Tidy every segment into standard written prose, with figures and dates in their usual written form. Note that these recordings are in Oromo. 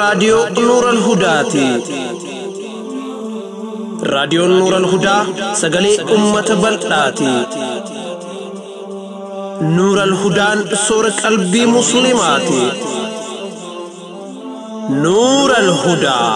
Raadiyoo Nuural Hudaati. Raadiyoon Nuural Hudaa sagalee uummata bal'aati. Nuural Hudaan soora qalbii Musliimaati. Nuural Hudaa.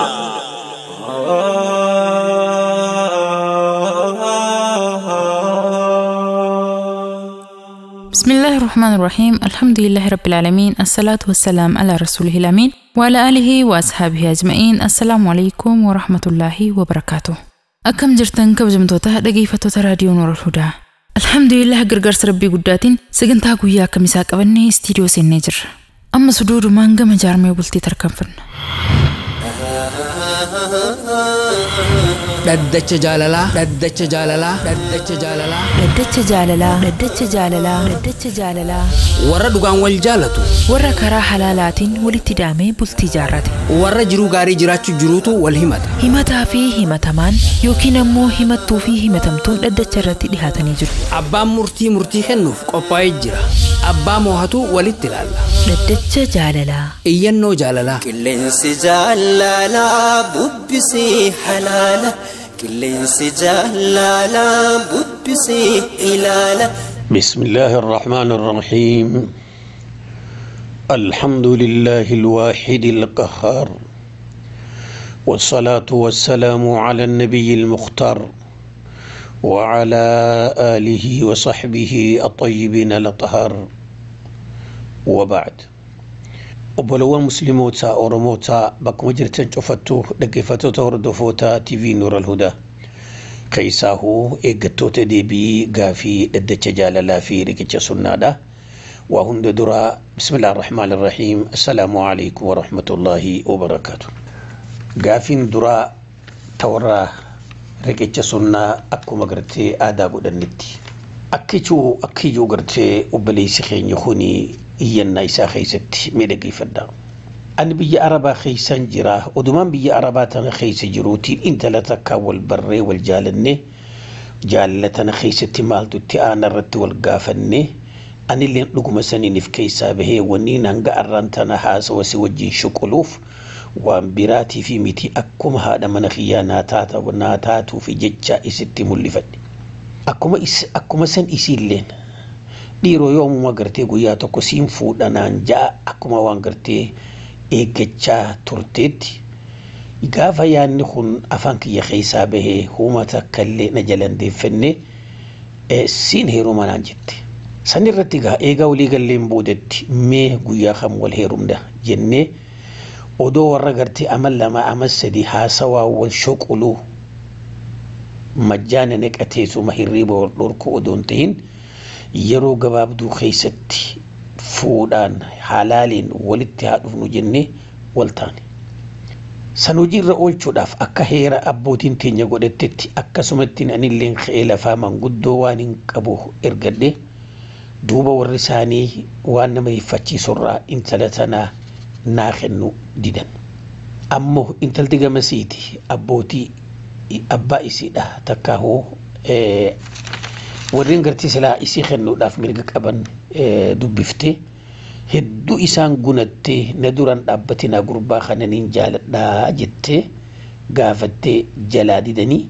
بسم الله الرحمن الرحيم، الحمد لله رب العالمين، الصلاة والسلام على رسوله الأمين وعلى آله وأصحابه أجمعين. السلام عليكم ورحمة الله وبركاته. أكم جرتن كبجمتوتا dhaggeeffattoota raadiyoo Nuural Hudaa. Alhamdulillah, gargaarsa Rabbii guddaatiin sagantaa guyyaa kamisaa qabannee istiidiyoo seennee jirra. Amma suduudumaan gama jaarmee bultii tarkaanfanna. Dhaddacha jaalalaa, dhaddacha jaalalaa, dhaddacha jaalalaa. Dhaddacha jaalalaa, dhaddacha jaalalaa, dhaddacha jaalalaa. Warra dhugaan wal jaalatu. Warra karaa halaalaatiin walitti daamee bultii jaarrate. Warra jiruu gaarii jiraachuu jiruutu wal himata. Himataa fi himatamaan yookiin ammoo himattuu fi himatamtuun dhaddacha irratti dhihaatanii jiru. Abbaan murtii murtii kennuuf qophaa'ee jira. Abbaa moohatu walitti ilaalla. Dhaddacha jaalalaa. Iyyannoo jaalalaa. Qilleensi jaalalaa bubbisee halaala. Qilleensi jaalalaa bubbisee ilaala. بسم الله الرحمن الرحيم، الحمد لله الواحد القهار، والصلاة والسلام على النبي المختار وعلى آله وصحبه الطيبين الأطهار، وبعد. Obbolowwan Musliimoota Oromoota bakkuma jirtan cufattuu, dhaggeeffattoota, hordoftoota TV Nuur Alhudaa, keessaahuu eeggattoota deebii gaafii dhaddacha jaalalaa fi riqicha sunnaadha. Waa hunda duraa, bismillah ar-rahmaan ar-rahiim, assalaamu alaikum warahmatullaahi wabarakaatu. Gaafiin duraa tawarra riqicha sunnaa akkuma gartee aadaa godhannetti. Akkichuu akkiyyuu gartee obboleessi keenya kuni iyyannaa isaa keessatti mee dhaggeeffadha. Ani biyya Arabaa keessan jira. Odumaan biyya Arabaa tana keessa jiruutiin intala takka wal barree wal jaalanne. Jaalala tana keessatti maaltu itti aana irratti wal gaafanne. Anilleen dhuguma saniinif keessaa bahee wanni hanga arraan tana haasawa si wajjin shuquluuf waan biraatii fi miti, akkuma haadha mana kiyyaa naa taatuuf jecha isitti mul'ifadhe. Akkuma san isiilleen dhiiroo yoomuma gartee guyyaa tokko siin fuudha naan ja'a akkuma waan gartee eeggachaa turteetti, gaafa yaadni kun afaan kiyya keessaa bahee huuma takka illee na jalan deeffannee siin heeruma naan jette. San irratti gaa eegaa walii galleen boodetti mee guyyaa kam wal heerumna jennee, odoo warra gartee amal 2 amal 3 haasawaa wal shuquluu majjaana naqateessuma hirriiba wal dhorku odoon ta'in, yeroo gabaabduu keessatti fuudhaan halaaliin walitti haa dhufnu jennee wal taane. San hojiirra oolchuudhaaf akka heera abbootiin teenya godhattetti akkasumatti anilleen ka'ee lafaa manguddoo waan hin qabu ergadhe. Duuba warri isaanii waan nama rifachiisurraa intala tanaa naa kennu didan. Ammoo intalti gamasiiti abbootii abbaa isiidha takka hoo warreen gartee silaa isii kennuudhaaf mirga qaban dubbiftee, hedduu isaan gunattee, na duraan dhaabbatinaa, gurbaa kananiin jaaladhaa jettee gaafattee jalaa didanii,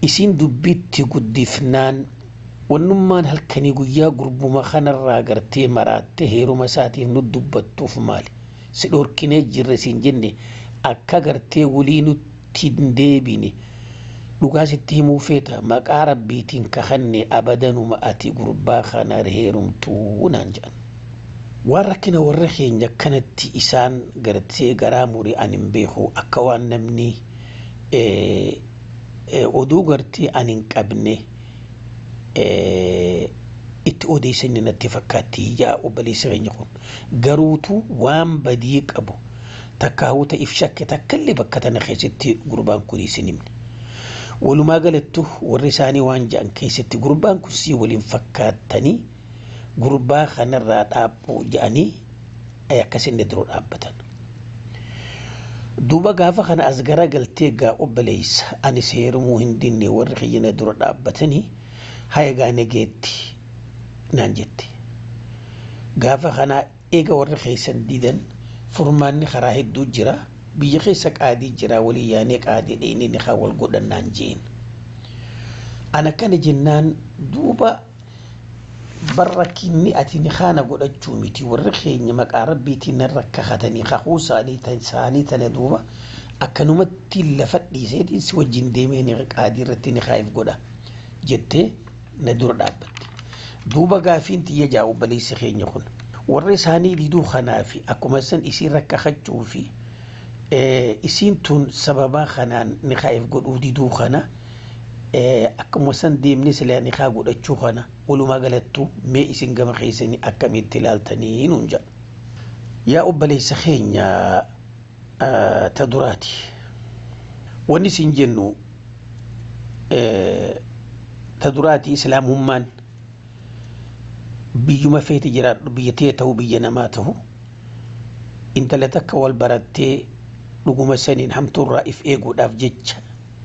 isiin dubbiitti guddifnaan wannummaan halkanii guyyaa gurbuma kanarraa gartee maraattee heeruma isaatiif nu dubbattuuf maali? Si dhorkinee jirre siin jenne, akka gartee walii nutti hin deebine dhugaa sitti himuu feeta, maqaa Rabbiitiin kakanne, abadanuma ati gurbaa kana heerumtuu naan jedhan. Waan rakkina warra keenya kanatti isaan gartee garaa murii ani hin beeku, akka waan namni oduu gartee ani hin qabne itti odeessanii natti fakkaatti yaa obboleessa keenya kun. Garuutu waan badii qabu takka hawwata if shakke takka illee bakka tana keessatti gurbaan kun isin himne. Walumaa galattu warri isaanii waan jedhan keessatti gurbaan kun sii waliin fakkaattanii gurbaa kanarraa dhaabbuu jedhanii akkasinni dura dhaabbatan. Duuba gaafa kana as garagaltee, gaa obboleessa, ani seerumuu hin dinne, warri kiyyana dura dhaabbatanii, haya gaa nageetti naan jette. Gaafa kana eega warri keessan didan furmaanni karaa hedduu jira. Biyya keessa qaadii jira walii yaanee qaadii dheenee ni haa wal godhannaan jeen. Ana kana jennaan duuba barra kinni ati ni haana godhachuu miti warri keenya maqaa rabbiitiin narra kakatanii kakuu isaanii tana duuba akkanumatti lafa dhiiseetiin si wajjin deemee ni qaadii irratti ni haa'if godha jettee na dura dhaabbatte. Duuba gaafiin tiyya jaa'u obboleessi keenya kun warri isaanii diduu kanaa fi akkuma san isiin rakkachuu fi isiin tun sababaa kanaan ni haa'if godhuu diduu kana akkuma san deemnee silaa ni haa godhachuu kana walumaa galattu mee isin gama keessanii akkamitti ilaaltanii nuun jedha. Yaa obboleessa keenya ta duraati. Wanni isin jennu ta duraati islaamummaan biyyuma feeti jiraadhu biyya tee ta'u biyya namaa ta'u intala takka wal barattee dhuguma saniin hamtuurraa if eeguudhaaf jecha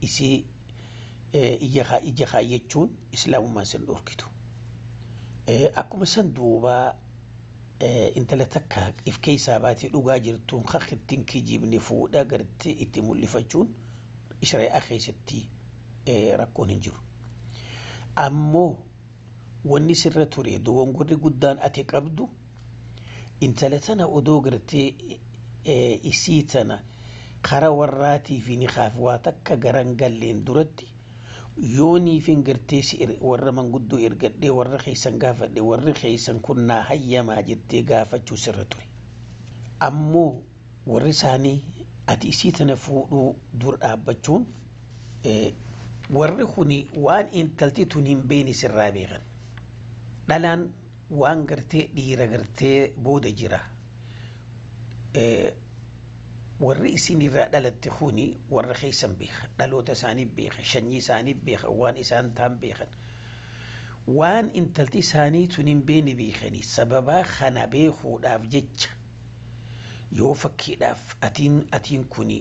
isii ija kaayyachuun islaamummaan sin dhorkitu. Akkuma san duubaa intala takka if keessaa baatee dhugaa jirtuun kakittiin kijibni fuudha gartee itti mul'ifachuun shari'aa keessatti rakkoon hin jiru. Ammoo wanni sirra ture dogongorri guddaan ati qabdu intala tana odoo gartee isii tana karaa warraatii fi ni kaaf waa takka garan galleen duratti yoonii fi gartee si warra manguddoo ergadhee warra keessan gaafadhe warri keessan kun naa hayyamaa jettee gaafachuu sirra ture. Ammoo warri isaanii ati isii tana fuudhuu dura dhaabbachuun warri kuni waan intalti tun hin beekne sirraa beekan. Dhalaan waan gartee dhiira gartee booda jira. Warri isin irraa dhalatte kuni warra keessan beekan dhaloota isaanii beekan sanyii isaanii beekan waan isaan ta'an beekan waan intalti isaanii tun hin beekne beekanii sababaa kana beekuudhaaf jecha yoo fakkiidhaaf atiin kuni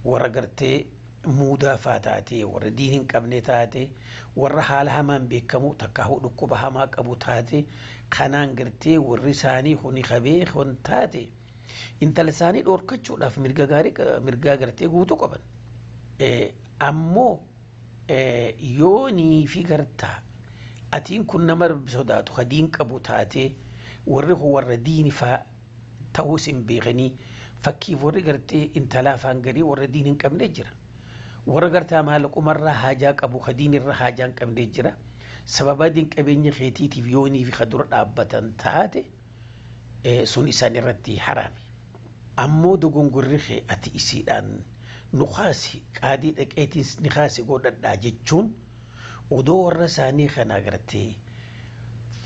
warra gartee muudaa faa taate warra diin hin qabne taate warra haala hamaan beekamu takka dhukkuba hamaa qabu taate kanaan gartee warri isaanii kuni qabee kun taate. Intala isaanii dhorkachuudhaaf mirga gaarii mirgaa gartee guutuu qaban. Ammoo yoonii fi gartaa atiin kun nama sodaatu ka diin qabu taate warri kun warra diini faa ta'uus hin beekanii fakkiif warri gartee intalaa afaan garii warra diin hin qabne jira. Warra gartaa maallaqumarraa haajaa qabu ka diinirra haajaa hin qabne jira. Sababa diin qabeenya keetiitiif yoonii fi ka dura dhaabbatan taate sun isaan irratti haraami. Ammoo dogongorri kee ati isiidhaan nukaasi qaadii dhaqeetiis nikaasi godhadhaa jechuun odoo warra isaanii kana agartee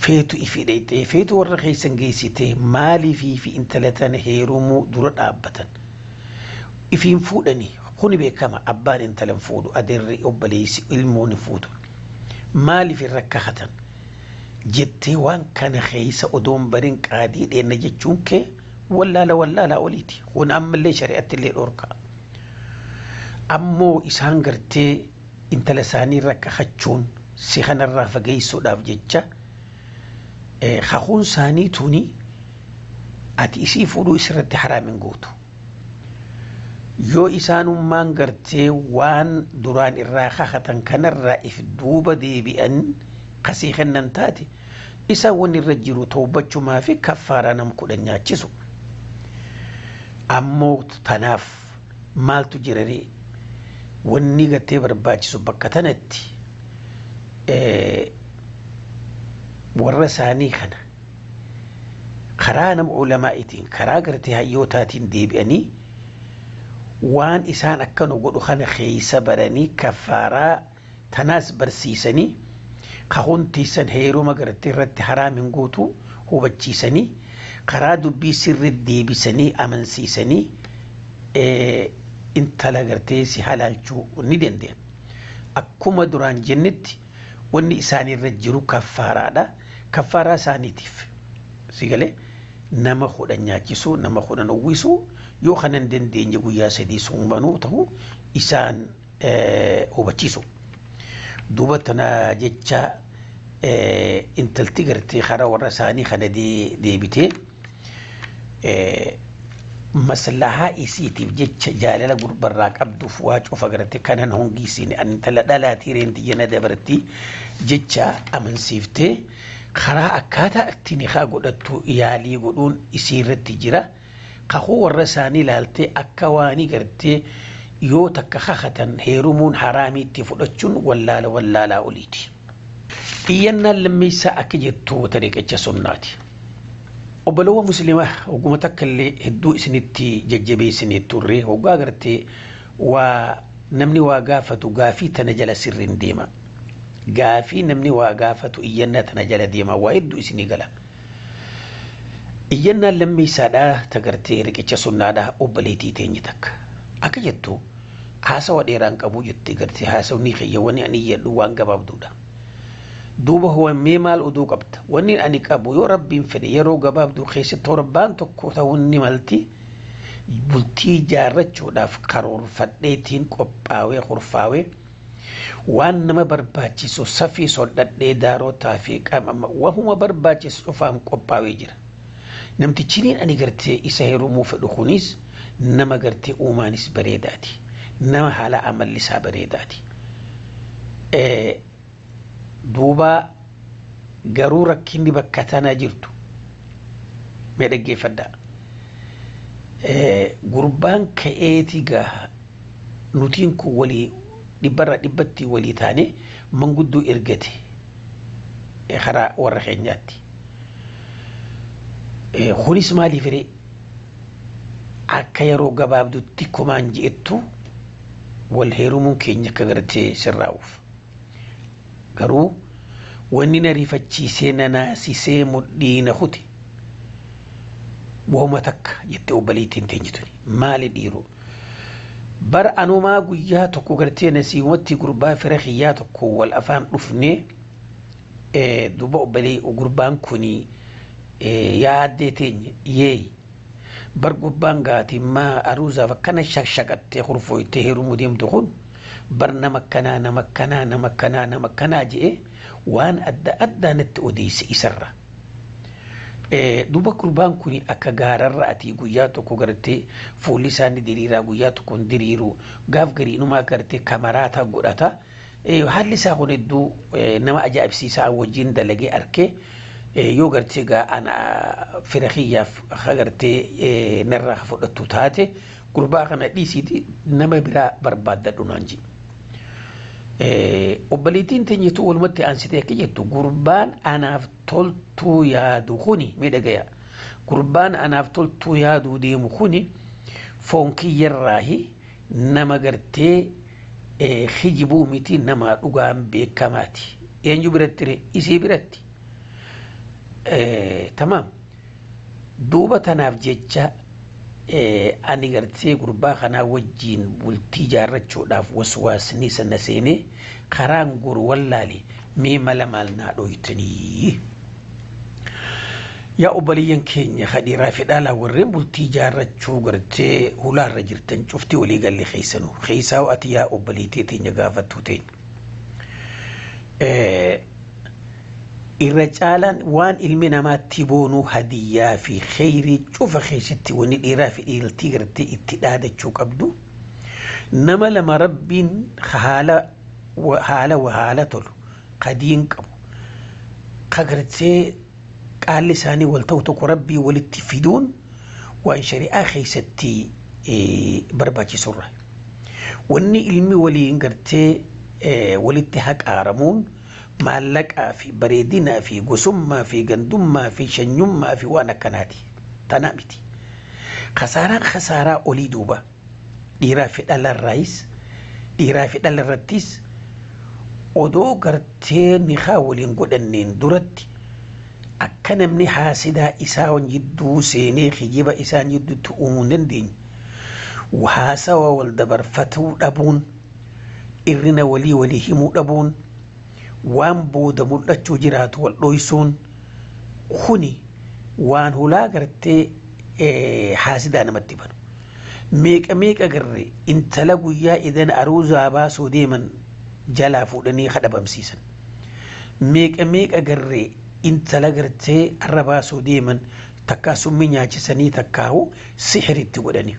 feetu ifi dhayxee feetu warra keessan geessitee maaliifii fi intala tana heerumuu dura dhaabbatan. Ifiin fuudhanii kuni beekama abbaan intala hin fuudhu adeerri obboleessi ilmoon hin fuudhu. Maaliif hin rakkatan? Jettee waan kana keessa odoon barin qaadii dheenna jechuun kee wallaala wallaalaa oliiti. Kun ammallee shari'atti illee dhorka. Ammoo isaan gartee intala isaanii rakkachuun si kanarraa fageessuudhaaf jecha kakuun isaanii tuni ati isii fuudhuu isirratti haraam hin gootu. Yoo isaanummaan gartee waan duraan irraa kakatan kanarraa if duuba deebi'an kasii kennan taate isaan wanni irra jiru tawbachumaa fi kaffaaraa nam 10 nyaachisu. Ammoo tanaaf maaltu jira ree? Wanni gartee barbaachisu bakka tanatti warra isaanii kana karaa nama ulamaa'itiin karaa gartee hayyootaatiin deebi'anii waan isaan akkana godhu kana keessa baranii kaffaaraa tanaas barsiisanii kahuntiisan heeruma gartee irratti haraam hin gootu hubachiisanii karaa dubbii sirri deebisanii amansiisanii intala gartee si halaalchuu ni danda'an. Akkuma duraan jennetti wanni isaanirra jiru kaffaaraadha. Kaffaaraa isaaniitiif si galee nama 10 nyaachisuu nama 10 uwwisuu yoo kana hin dandeenye guyyaa 3 soomanuu ta'u isaan hubachiisu. Duuba tana jecha intalti gartee karaa warra isaanii kana deebitee Maslahaa isiitiif jecha jaalala gurbarraa qabduuf waa cufa gartee kanan hongiisiin ani intala dhalaatii reenti jena dabartii jecha amansiiftee karaa akkaataa ittiin nikaa godhattu yaalii godhuun isii irratti jira. Kakuu warra isaanii ilaaltee akka waanii gartee yoo takka kakatan heerumuun haraamiitti fudhachuun wallaala wallaalaa oliiti. Iyyannaan lammeessaa akka jettu tariiqicha sunnaati. Obbolowwan musliimaa hogguma takka illee hedduu isinitti jajjabeessinee turre hoggaa gartee waa namni waa gaafatu gaafii tana jala sirriin deema. Gaafii namni waa gaafatu iyyannaa tana jala deema waa hedduu isinii gala. Iyyannaan lammeessaadhaa tagartee riqicha sunnaadhaa obboleettii teenye takka. Akka jettu haasawa dheeraan qabu jettee gartee haasawni kiyya wanni ani iyyadhu waan gabaabduudha. Duuba huwammee maal oduu qabda wanni ani qabu yoo rabbiin fedhe yeroo gabaabduu keessatti torbaan tokko ta'uun ni malti bultii jaarrachuudhaaf karoorfadheetiin qophaawee kurfaawee waan nama barbaachisu safii sodhadhee daarotaa fi qaama wahuma barbaachisu cufaam qophaawee jira. Namtichiniin ani gartee isa heerumuu fedhu kunis nama gartee uumaanis bareedaati. Nama haala amallisaa bareedaati. Duuba garuu rakkinni bakka tanaa jirtu mee dhaggeeffadhaa. Gurbaan ka'eeti gaa nutiin kun walii dhibbarraa dhibbatti walii taane manguddoo ergate karaa warra keenyaatti. Kunis maaliif ree akka yeroo gabaabdutti kumaan je'ettu wal heerumuun keenya akka gartee sirraa'uuf. Garuu wanni na rifachiisee na naasisee mudhii na kute waanuma takka jettee obboleettiin teenye tuni maali dhiiroo. Bara anumaa guyyaa tokko gartee nasiimatti gurbaa fira kiyyaa tokko wal afaan dhufnee duuba obbolee gurbaan kuni yaaddee teenye yeeyi. Bar gurbaan gaatimmaa aruuzaaf akkana shaqshaqattee hurfooytee heerumuu deemtu kun bar nama akkanaa nama akkanaa nama akkanaa nama akkanaa je'e waan adda addaa natti odeesse isarra. Duuba gurbaan kun akka gaararra ati guyyaa tokko gartee fuulli isaa ni diriiraa guyyaa tokko hin diriiru gaaf gariinumaa gartee kamaraataa godhata. Haalli isaa kun hedduu nama ajaa'ibsiisaa wajjin dalagee arkee yoo gartee gaa ana fira kiyyaaf gartee narraa fudhattu taate gurbaa kana dhiisiiti nama biraa barbaaddadhu naan jedhe. Obboleettiin teenyetu walumatti aansitee akka jettu gurbaan anaaf toltuu yaadu kuni miidhagaya. Gurbaan anaaf toltuu yaaduu deemu kuni foon kiyyarraahi nama gartee hijibuu miti nama dhugaan beekamaati. Eenyu biratti ree? Isii biratti. Tamaam. Duuba tanaaf jecha ani gartee gurbaa kanaa wajjiin bultii jaarrachuudhaaf waswaasni sana seenee karaan goru wallaale mee mala maal naa dhooytanii. Yaa obboleeyyan keenya kadhiiraa fi dhalaa warreen bultii jaarrachuu gartee hulaarra jirtan cufti walii galle keessanuu keessaa ati yaa obboleettii teenya gaafattuu teenya. Irra caalaan waan ilmi namaatti boonuu hadiyyaa fi kheyrii cufa keessatti wanni dhiiraa fi dhiirtii gartee itti dhaadachuu qabdu nama lama rabbiin haala haala haala tolu qadiin qabu ka gartee qaalli isaanii wal ta'u tokko rabbii walitti fiduun waan shari'aa keessatti barbaachisurra. Wanni ilmi waliin gartee walitti haqaaramuun maallaqaa fi bareedinaa fi gosummaa fi gandummaa fi shanyummaa fi waan akkanaati. Tanaa miti. Kasaaraan kasaaraa olii duuba. Dhiiraa fi dhalarraayis dhiiraa fi dhalarrattis odoo gartee nikaa waliin godhanneen duratti akka namni haasidaa isaa jidduu seenee kijiba isaan jidduutti uumuu hin dandeenye. Haasawa wal dabarfatuu dhabuun irrina walii walii himuu dhabuun waan booda mul'achuu jiraatu wal dhoysuun kuni waan hulaa gartee haasidaa namatti banu. Meeqa meeqa garree intala guyyaa idan aruuzaa baasuu deeman jalaa fuudhanii kadhabamsiisan. Meeqa meeqa garree intala gartee arra baasuu deeman Takkaa summii nyaachisanii takkaahu sixiritti godhanii.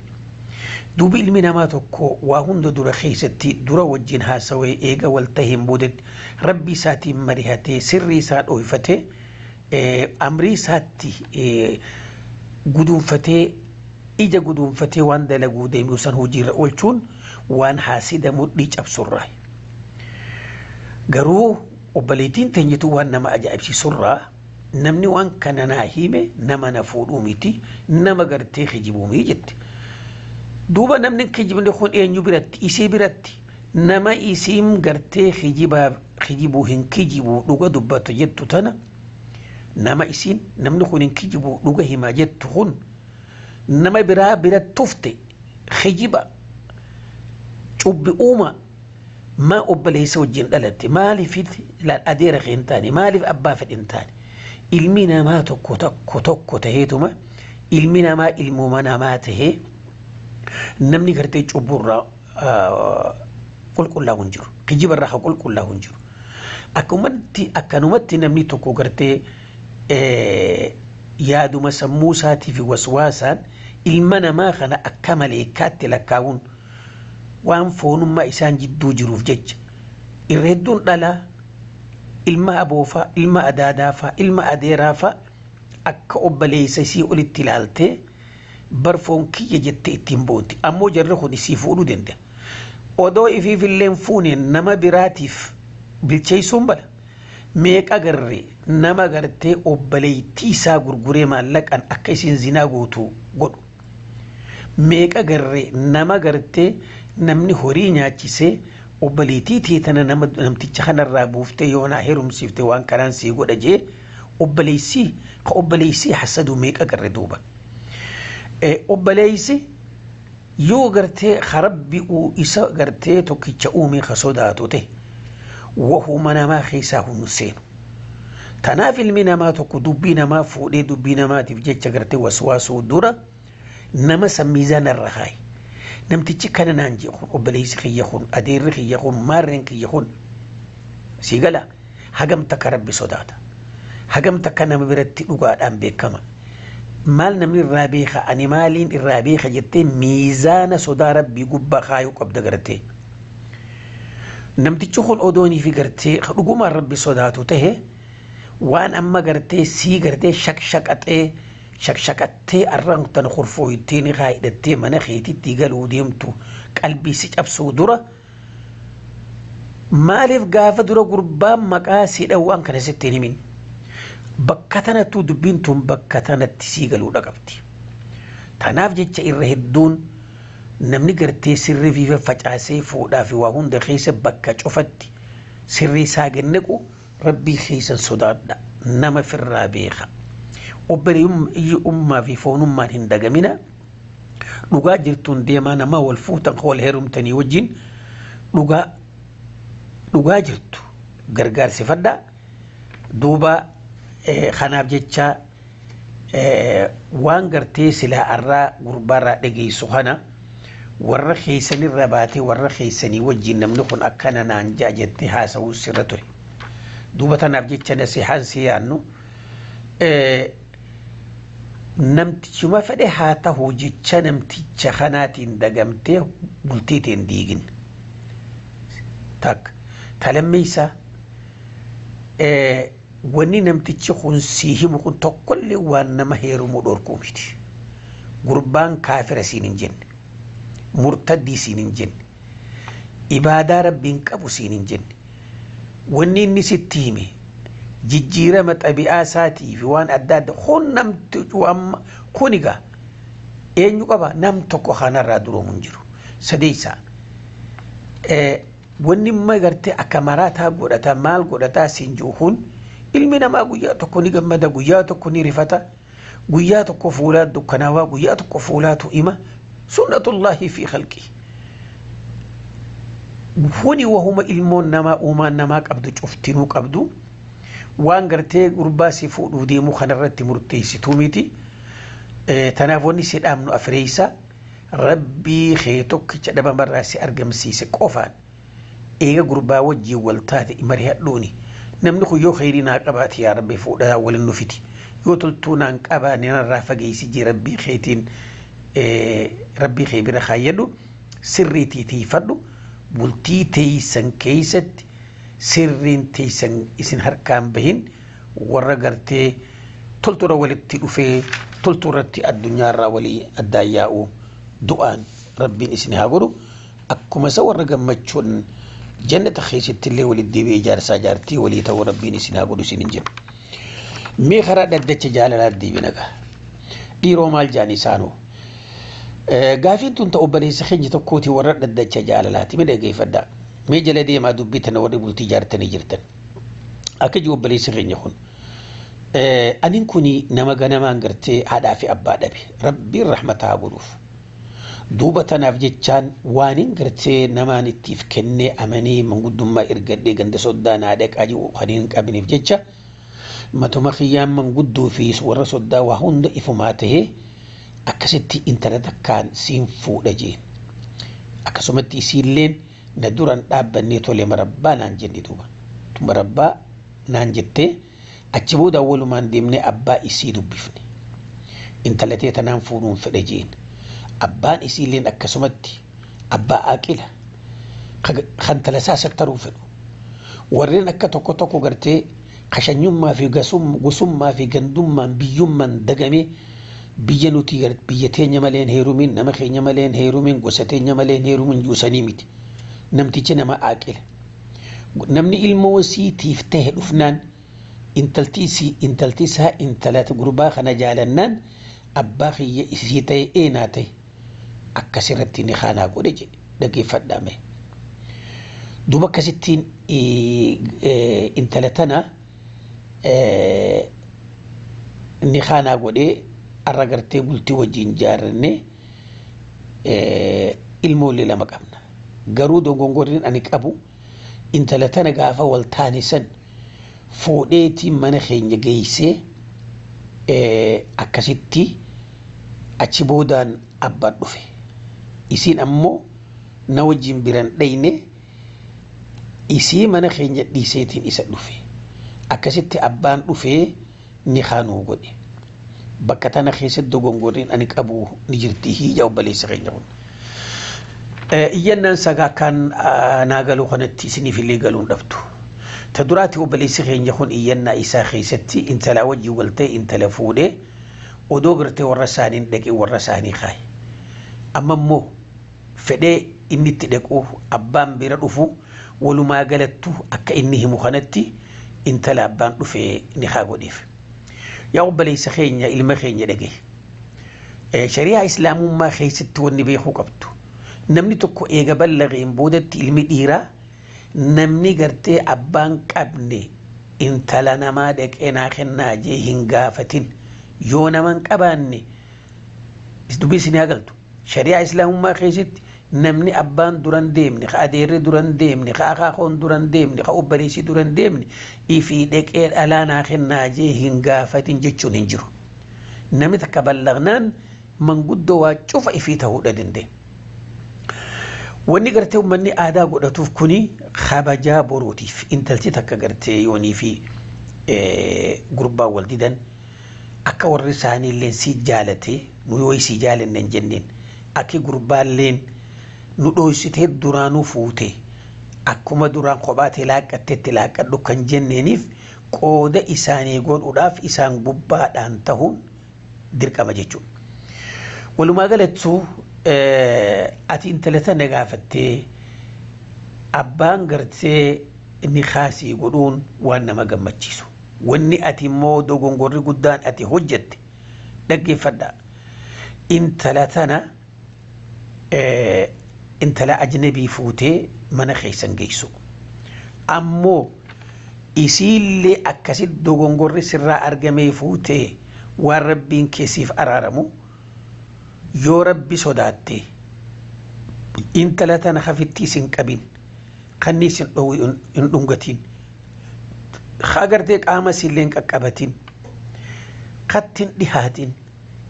Duubi ilmi namaa tokko waa hunda dura keessatti dura wajjin haasawee eega wal taheen boodetti rabbi isaatiin marihatee sirrii isaa dho'ifatee amrii isaatti guduunfatee ija guduunfatee waan dalaguu deemu san hojiirra oolchuun waan haasida mudhii cabsurraa. Garuu obboleettiin teenyitu waan nama ajaa'ibsiisurraa namni waan kana naa hime nama na fuudhuu miti nama gartee kijibuu jetti. Duuba namni kijibni kun eenyu biratti isii biratti nama isiin gartee kijibuu hin kijibuu dhuga dubbatu jettu tana nama isiin namni kun hin kijibuu dhuga himaa jettu kun nama biraa biratti tufte kijiba cubbi uuma maa obboleessa wajjin dhalatte maaliif adeera hin taane maaliif abbaa fedhe hin taane ilmi namaa tokko tokko tokko taheetuma ilmi namaa ilmuma namaa tahee namni gartee cubburraa qulqullaa'u hin jiru kijibarraa haa qulqullaa'u hin jiru akkumatti akkanumatti namni tokko gartee yaaduma sammuu isaatii fi waswaasaan ilma namaa kana akka maleekaatti lakkaa'uun waan foonummaa isaan jidduu jiruuf jecha irra hedduun dhalaa ilma aboofaa ilma adaadaafaa ilma adeeraafaa akka obboleessa isii olitti ilaaltee barfoon kiyya jettee ittiin boonti ammoo jarri kun isii fuudhuu danda'a. Odoo ifiif illee fuune nama biraatiif bilcheessuun bala. Meeqa garree nama gartee obboleettii isaa gurguree maallaqaan akka isiin zinaa gootu godhu. Meeqa garree nama gartee namni horii nyaachisee obboleettii teetana nama namticha kanarraa buuftee yoo naa heerumsiifte waan kanaan sii godha jee obboleessii ka obboleessii hasaduu meeqa garree duuba. Obboleessi yoo gartee rabbi isa gartee tokkicha uume ka sodaatu ta'e wahuma namaa keessaa hun seenu. Tanaaf ilmi namaa tokko dubbii namaa fuudhee dubbii namaatiif jecha gartee waswaasuu dura nama san miizaana irra kaaye. Namtichi kana naan jee kun obboleessi kiyya kun adeerri kiyya kun maarreen kiyya kun sii gala hagam takka rabbi sodaata. Hagam takka nama biratti dhugaadhaan beekama. Maal namni irraa beeka ani maaliin irraa beeka jettee miizaana sodaa rabbii gubbaa kaayuu qabda gartee. Namtichi kun odoonii fi gartee dhugumaan rabbi sodaatu tahe waan amma gartee sii gartee shaqshaqaxee shaqshaqattee arraan tan kurfooyitee ni kaayidhattee mana keetitti galuu deemtu qalbii si cabsuu dura maaliif gaafa dura gurbaan maqaa si dhawwaan kana sitti hin himin. Bakka tanattuu dubbiin tun bakka tanatti sii galuudha qabdi. Tanaaf jecha irra hedduun namni gartee sirrii fi facaasee fuudhaa fi waa hunda keessa bakka cufatti sirrii isaa gannequ rabbii keessan sodaadha nama firraa beeka. Obboleeyyummaa fi foonummaan hin dagamina. Dhugaa jirtuun deemaa nama wal fuutan wal heerumtanii wajjin dhugaa jirtu gargaarsifadhaa. Duuba kanaaf jecha waan gartee silaa arraa gurbaarraa dhageessu kana warra keessanirra baatee warra keessanii wajjin namni kun akkana naan ja'a jettee haasa'uu sirra ture. Duuba tanaaf jecha nasihaan si yaannu namtichuma fedhe haa ta'u jecha namticha kanaatiin dagamtee bultiitiin diigin. Takka talammeessaa wanni namtichi kun sii himu kun tokkollee waan nama heerumuu dhorkuu miti. Gurbaan kaafira siin hin jenne. Murtaddii siin hin jenne. Ibaadaa rabbiin qabu siin hin jenne. Wanni inni sitti hime jijjiirama xabi'aa isaatii fi waan adda addaa kun namti kun egaa eenyu qaba nam tokko kanarraa duroomu hin jiru. Sadeessaa wanni immoo gartee akka maraataa godhataa maal godhataa siin jiru kun ilmi namaa guyyaa tokko ni gammada guyyaa tokko ni rifata guyyaa tokko fuulaa dukkanaawaa guyyaa tokko fuulaatu ima sunnatullaahi fi khalqi. Kuni wahuma ilmoon namaa uumaan namaa qabdu cuftinuu qabdu waan gartee gurbaa si fuudhuu deemuu kanarratti murteessituu miti. Tanaaf wanni si dhaamnu afreessa rabbii kee tokkicha dhabamarraa si argamsiise qofaan eega gurbaa wajjiin wal taate mari'adhuuni. Namni kun yoo kheyrii naa qabaate yaa rabbi fuudhaa waliin nufiti. Yoo toltuu naan qabaanne narraa fageessi jee rabbii keetiin rabbii kee bira kaayyadhu sirriitii tiifadhu bultii teeysan keessatti sirriin teeysan isin harkaan bahin warra gartee toltuura walitti dhufee toltuurratti addunyaarraa walii addaan yaa'u du'aan rabbiin isin haa godhu akkuma isa warra gammachuun jannata keessatti illee walitti deebi'ee ijaarsaa jaartii walii ta'uu rabbiin isin haa godhu isin hin jennu. Mee karaa dhaddacha jaalalaa deebina gaa. Dhiiroo maal jaan isaanoo? Gaafiin tun ta'u obboleessa keenya tokkooti warra dhaddacha jaalalaati. Mee dhaggeeffadhaa. Mee jala deemaa dubbii tana warri bultii ijaartanii jirtan. Akka jiru obboleessi keenya kun. Anin kuni nama ganamaan gartee haadhaa fi abbaa dhabe. Rabbiin rahmata haa godhuuf. Duuba tanaaf jechaan waanin gartee namaan ittiif kennee amanee manguddummaa ergadhee ganda soddaa naa dhaqaa jiru kan hin qabneef jecha matuma kiyyaan manguddoo fi warra soddaa waa hunda ifumaa tahee akkasitti intala takkaan siin fuudha jeen. Akkasumatti isiilleen na duran dhaabbannee tole marabbaa naan jenne duuba. Marabbaa naan jettee achi booda walumaan deemnee abbaa isii dubbifne. Intala tee tanaan fuudhuun fedha jeen. Abbaan isiilleen akkasumatti abbaa aqila kan talasaa sattaruu fedhu. Warreen akka tokko tokko gartee kashanyummaa fi gosummaa fi gandummaan biyyummaan dagamee biyya nuti biyya teenya malee hin heerumin nama keenya malee hin heerumin gosa teenya malee hin heerumin juusanii miti. Namtichi nama aqila. Namni ilmoo siitiif tahe dhufnaan intalti isaa intala gurbaa kana jaalannaan abbaa kiyya isii ta'e eenaa ta'e akkasirratti ni kaanaa godhe jedhe dhaggeeffadhaame. Duuba akkasittiin intala tana ni kaanaa godhee arra gartee bultii wajjin jaarannee ilmoollee lama qabna. Garuu dogongorriin ani qabu intala tana gaafa wal taane san fuudheetii mana keenya geessee akkasitti achi boodaan abbaan dhufe. Isiin ammoo na wajjin biran dhayne isii mana keenya dhiiseetiin isa dhufe. Akkasitti abbaan dhufee ni kaanuu godhe. Bakka tana keessatti dogongorriin ani qabu ni jirti hiija obboleessa keenya kun. Iyyannaan sagaa kan naa galuu kanatti isiniif illee galuun dhabdu. Ta duraati obboleessi keenya kun iyyannaa isaa keessatti intala wajjin waltee intala fuudhee odoo gartee warra isaaniin dhaqee warra isaanii kaaye. Amma immoo fedhee inni itti dhaqu abbaan bira dhufu walumaa galattu akka inni himu kanatti intala abbaan dhufee ni haa godheef. Yaa obboleessa keenya ilma keenya dhage. Shari'aa islaamummaa keessatti wanni beekuu qabdu. Namni tokko eega ballaqeen boodatti ilmi dhiiraa namni gartee abbaan qabne intala namaa dhaqee naa kennaa jee hin gaafatin yoo nama hin qabaanne dubbii isin haa galtu. Shari'aa islaamummaa keessatti namni abbaan duran deemne, ka adeerri duran deemne, ka akaakoon duran deemne, ka obboleessi duran deemne ifii dhaqee dhalaa naa kennaa jee hin gaafatin jechuun hin jiru. Namni takka ballaqnaan manguddoo waa cufa ifii ta'uudha danda'e. Wanni gartee uummanni aadaa godhatuuf kuni kabajaa boruutiif intalti takka gartee yoonii fi gurbaa wal didan akka warri isaanii illee si jaalate nu yoo si jaalanne hin jenneen akki gurbaalleen nu dhoysitee duraanuu fuute akkuma duraan kophaatee laaqqatteetti laaqqadhu kan jenneeniif qooda isaanii godhuudhaaf isaan gubbaadhaan tahuun dirqama jechuudha. Walumaa galattuu ati intala tana gaafattee abbaan gartee inni kaasii godhuun waan nama gammachiisu. Wanni ati immoo dogongorri guddaan ati hojjette dhaggeeffadhaa. Intala tana intala ajnabii fuutee mana keessan geessu. Ammoo isiillee akkasitti dogongorri sirraa argamee fuutee waan rabbiin keessiif araaramu yoo rabbi sodaatte intala tana hafitti isin qabin kanni isin dhoowwi hin dhungatin agartee qaama isiillee hin qaqqabatin kattin dhihaatin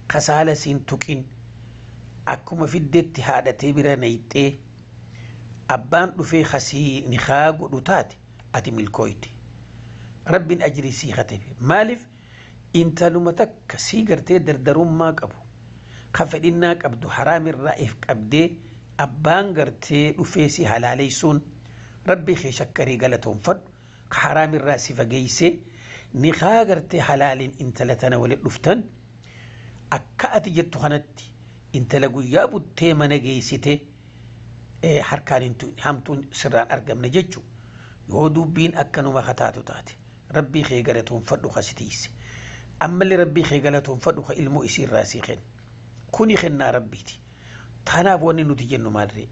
kasaala siin tuqin akkuma fiddeetti haadhatee bira nayxee abbaan dhufee kasii ni haa godhu taate ati milkooyte rabbiin ajrii sii katabe maaliif Intaluma takka sii gartee dardarummaa qabu ka fedhinnaa qabdu haraamirraa if qabdee abbaan gartee dhufee si halaaleessuun rabbi kee shakkarii galatoonfadhu ka haraamirraa si fageessee niqaa gartee halaaliin intala tana walitti dhuftan akka ati jettu kanatti intala guyyaa buttee mana geessite harkaan hamtuun sirraan argamne jechuudha. Yoo dubbiin akkanuma kataatu taate rabbii kee galatoonfadhu kasitiise ammallee rabbii kee galatoonfadhu ka ilmoo isiirraa sii kennu kuni kennaa rabbiiti. Tanaaf wanni nuti jennu maalree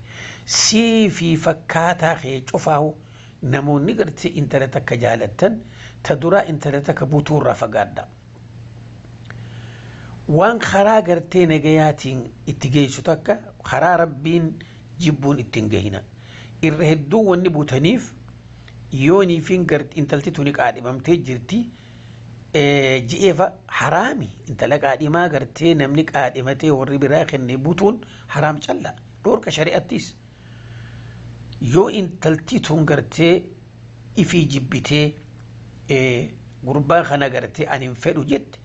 sii fi fakkaataa kee cufaahu namoonni gartee intala takka jaalattan ta duraa intala takka butuurraa fagaadha. Waan karaa gartee nagayaatiin itti geessu takka karaa rabbiin jibbuun ittiin gahina. Irra hedduu wanni butaniif yoonii fi intalti tuni qaadhimamtee jirti ji'eefa haraami intala qaadhimaa gartee namni qaadhimatee warri biraa kenne butuun haraam calla dhoorka shari'attis. Yoo intalti tun gartee ifii jibbitee gurbaa kana gartee ani hin fedhu jette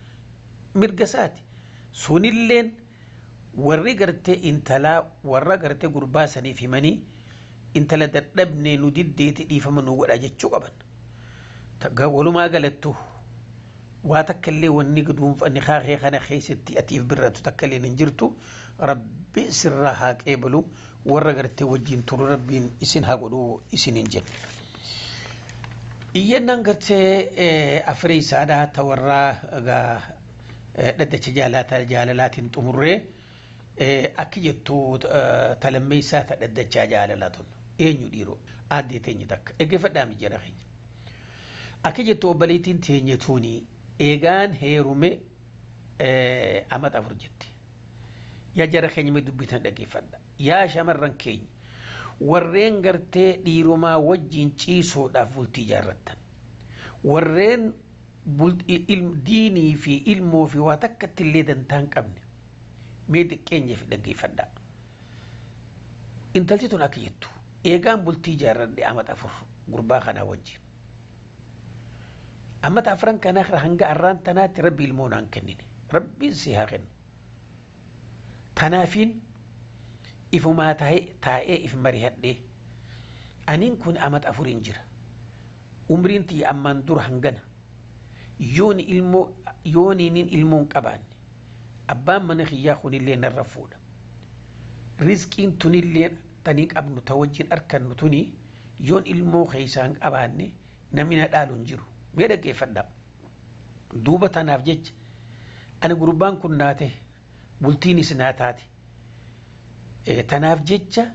mirga isaati. Sunilleen warri gartee intalaa warra gartee gurbaa saniif himanii intala dadhabnee nu diddeeti dhiifama nu godha jechuu qaban. Walumaa galattu waa takka illee wanni guduunfanni kaakee kana keessatti atiif birratu takka illee hin jirtu rabbi sirraa haa qeebalu warra gartee wajjin turu rabbiin isin haa godhu isin hin jennu. Iyyannaan gartee afirii isaadhaa ta warraa dhaddacha jaalalaatiin xumurree akki jettu talammeessaa ta dhaddachaa jaalalaa tun eenyu dhiiroo aaddee teenye takka dhaggeeffadhaa mijjara keenya. Akki jettu obboleettiin teenye tuuni eegaan heerume amata afur jetti. Yaa jara keenya mee dubbitan dhaggeeffadha. Yaa shamarran keenya warreen gartee dhiirumaa wajjin ciisuudhaaf bultii ijaarrattan. Warreen diinii fi ilmoo fi waa takkatti illee dantaa hin qabne mee xiqqeenyeef dhaggeeffadha. Intalti tun akka jettu eegaan bultii ijaarradhe amata afur gurbaa kanaa wajjin. Amata afran kanaa hanga arraan tanaatti rabbi ilmoo naan kennine rabbiin si haa kennu. Tanaafiin ifumaa taa'ee if marihadhee aniin kun amata afuriin jira. Umriin tiyya ammaan dura hangana. Yooni ilmoo yooniinin ilmoo hin qabaanne abbaan mana kiyyaa kunillee narra fuudha. Rizqiin tunillee tanii qabnu ta wajjin arkannu tuni yoon ilmoo keessaa hin qabaanne namni na dhaalu hin jiru. Mee dhaggeeffadhaa. Duuba tanaaf jecha ani gurbaan kun naa ta'e bultiinis naa taate. Tanaaf jecha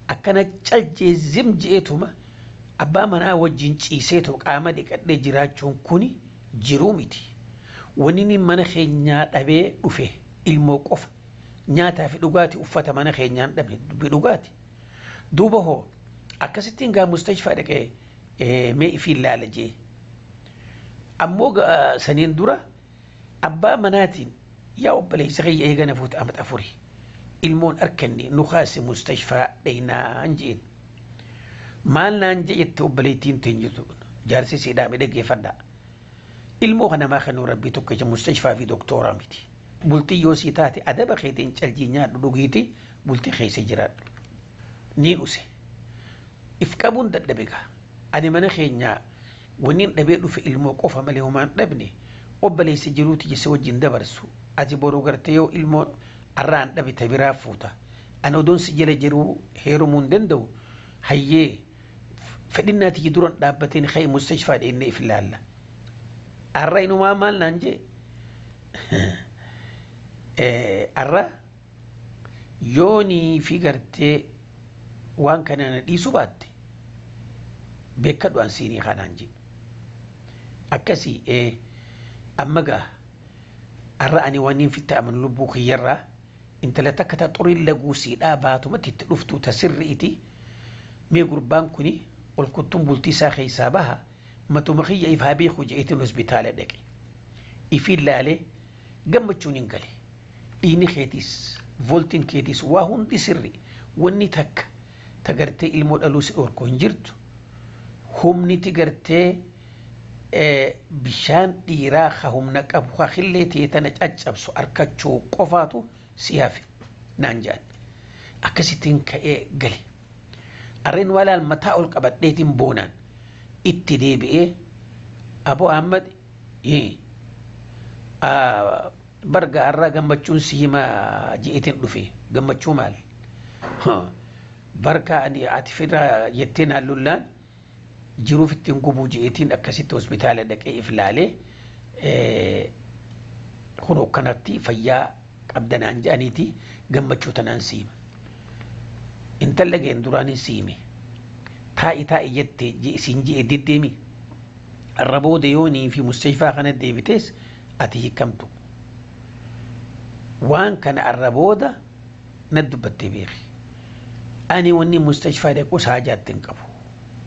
akkana caljee zim je'eetuma abbaa manaa wajjin ciiseetu qaama dhiqadhee jiraachuun kuni jiruu miti. Wanni inni mana keenyaa dhabee dhufe ilmoo qofa nyaataa fi dhugaatii uffata mana keenyaan dhabe dubbii dhugaati. Duuba hoo akkasittiin gaa mustashfaa dhaqee mee ifiin laala jee. Ammoo saniin dura abbaa manaatiin yaa obboleessa kiyya eegana fuute amata afurii ilmoon arkanne nu kaase mustashfaa dhaynaan jeen. Maal naan jette obboleettiin teenyitu jaarsi siidhaa dhaggeeffadhaa. Ilmoo kana maa kennu rabbii tokkicha mustashfaa fi doktooraa miti. Bultii yoo sii taate adaba keetiin caljii nyaadhu dhugiiti bultii keessa jiraadhu. Niin use. If qabuun dadhabe gaa. Ani mana keenyaa wanni dhabee dhufe ilmoo qofa malee homaan dhabne obboleessa jiruuti jesse wajjin dabarsu. Ati boruu gartee yoo ilmoo arraan dhabe ta biraa fuuta. Ani odoon si jala jiruu heerumuu hin danda'u. Hayyee fedhinnaati duran dhaabbateen ka'e mustashfaa dheennee if ilaalla. Arra inumaa maal naan jee arra yoonii fi gartee waan kana na dhiisuu baatte beekadhu an siinii kanaan jee akkasii amma gaa arra ani waan hin fitta amanu lubbuu kiyyarraa intala takka ta xuriin laguusiidhaa baatumatti itti dhuftu ta sirri'iti mee gurbaan kuni ol kuttuun bultii isaa keessaa baha matuma kiyya if haa beeku je'eetiin hospitaala dhaqe. Ifiin laalee gammachuun hin gale. Dhiigni keetiis vooltiin keetiis waa hundi sirri wanni takka ta gartee ilmoo dhaluu si dhorku hin jirtu. Humniti gartee Bishaan dhiiraa ka humna qabu ka qillee ta'e tana caccabsu arkachuu qofaatu si hafe naan jedhan. Akkasittiin ka'ee gale. Arreen walaal mataa ol qabadheetiin boonaan itti deebi'ee Abu Ahmad barga har'a gammachuun si himaa je'eetiin dhufe. Gammachuu maal? Barka ani ati fira jettee naan lollaan jiruuf ittiin gubuu je'eetiin akkasitti hospitaala dhaqee if laalee kun akkanatti fayyaa qabda naan jedhaniiti gammachuu tanaan si hima. Intala ga'een duraan si hime. Taa'i taa'i jettee isin je'e deddeemi. Arra booda yoonii fi mustashfaa kana deebitees ati hiikamtu. Waan kana arra booda na dubbattee beeki. Ani wanni mustashfaa dhaqus haajaatti hin qabu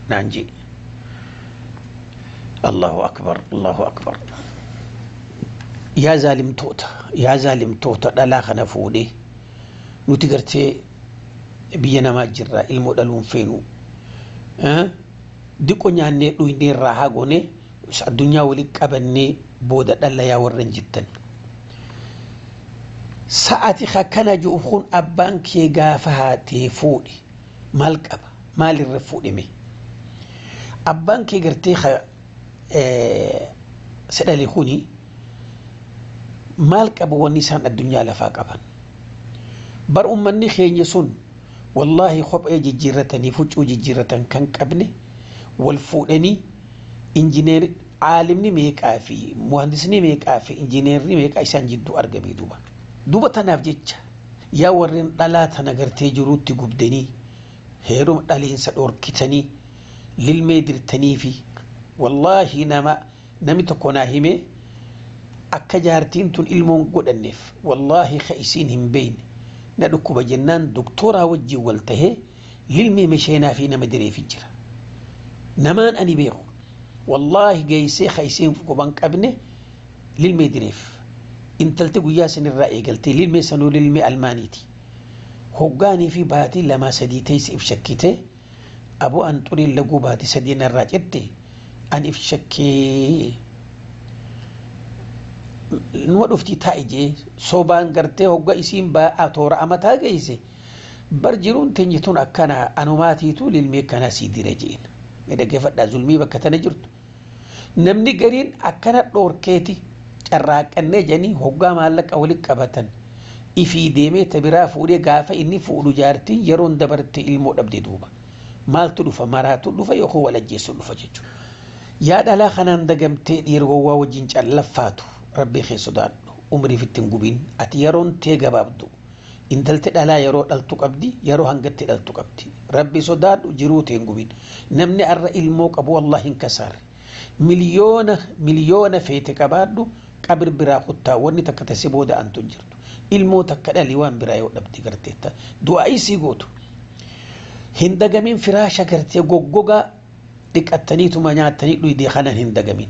naan je'e. Allahu akbar, Allahu akbar. Yaa zaalimtoota, yaa zaalimtoota dhalaa kana fuudhee nuti gartee biyya namaa jirra ilmoo dhaluun feenu. Diqo nyaannee dhuynee irraa haa goonee addunyaa waliin qabannee booda dhala yaa warran jettan. Sa'aati akkana jiru kun abbaan kee gaafa haatee fuudhe maal qaba? Maalirra fuudhime? Abbaan kee gartee sedhale kuni maal qaba wanni isaan addunyaa lafaa qaban? Bar uummanni keenya sun wallaahi kophee jijjiirratanii huccuu jijjiirratan kan qabne wal fuudhanii injineer caalimni meeqaa fi muhandisni meeqaa fi injineerri meeqaa isaan jidduu argame duuba. Duuba tanaaf jecha yaa warreen dhalaa tana gartee jiruutti gubdanii heeruma dhaliinsa dhorkitanii lilmee dirtanii fi wallaahi nama namni tokko naa himee akka jaartiin tun ilmoon godhanneef wallaahi ka isiin hin beekne na dhukkuba jennaan doktooraa wajjin wal tahee lilmee misheenaa fi nama direefi jira. Namaan ani beeku wallaahi geessee ka isiin quban qabne lilmee direef. Intalti guyyaa sanirraa eegaltee lilmee sanuu lilmee almaaniiti. Hoggaanii fi baatii 2 3 teessi if shakkite aboo an xuriin laguu baatii 3 narraa cette an if shakkee. Numa dhuftii taa'i jee sobaan gartee hogga isiin ba'aa toora amataa geesse bar jiruun teenye tun akkana anumaatiitu lilmee akkanaa sii dira jeen. Dhaggeeffadhaa zulmii bakka tana jirtu. Namni gariin akkana dhoorkeeti carraaqannee jedhanii hoggaa maallaqa walitti qabatan ifii deemee tabiraa fuudhee gaafa inni fuudhu jaartiin yeroon dabarte ilmoo dhabde duuba. Maaltu dhufa? Maraatu dhufa yookaan walajjeessu dhufa jechuudha. Yaa dhalaa kanaan dagamtee dhiira gowwaa wajjin callaffaatu rabbii kee sodaadhu umriif ittiin gubiin ati yeroon tee gabaabdu intalti dhalaa yeroo dhaltu qabdi yeroo hangatti dhaltu qabdi rabbi sodaadhu jiruu tee hin gubiin namni arra ilmoo qabu wallahi hin kasaarre miliyoona miliyoona feete qabaadhu qabir biraa kuttaa wanni takka tasi booda antu hin jirtu ilmoo takka dhalii waan biraa yoo dhabdi garteetta du'aa isii gootu hin dagamin firaasha gartee goggogaa dhiqattaniituma nyaatanii dhuydee kanan hin dagamin.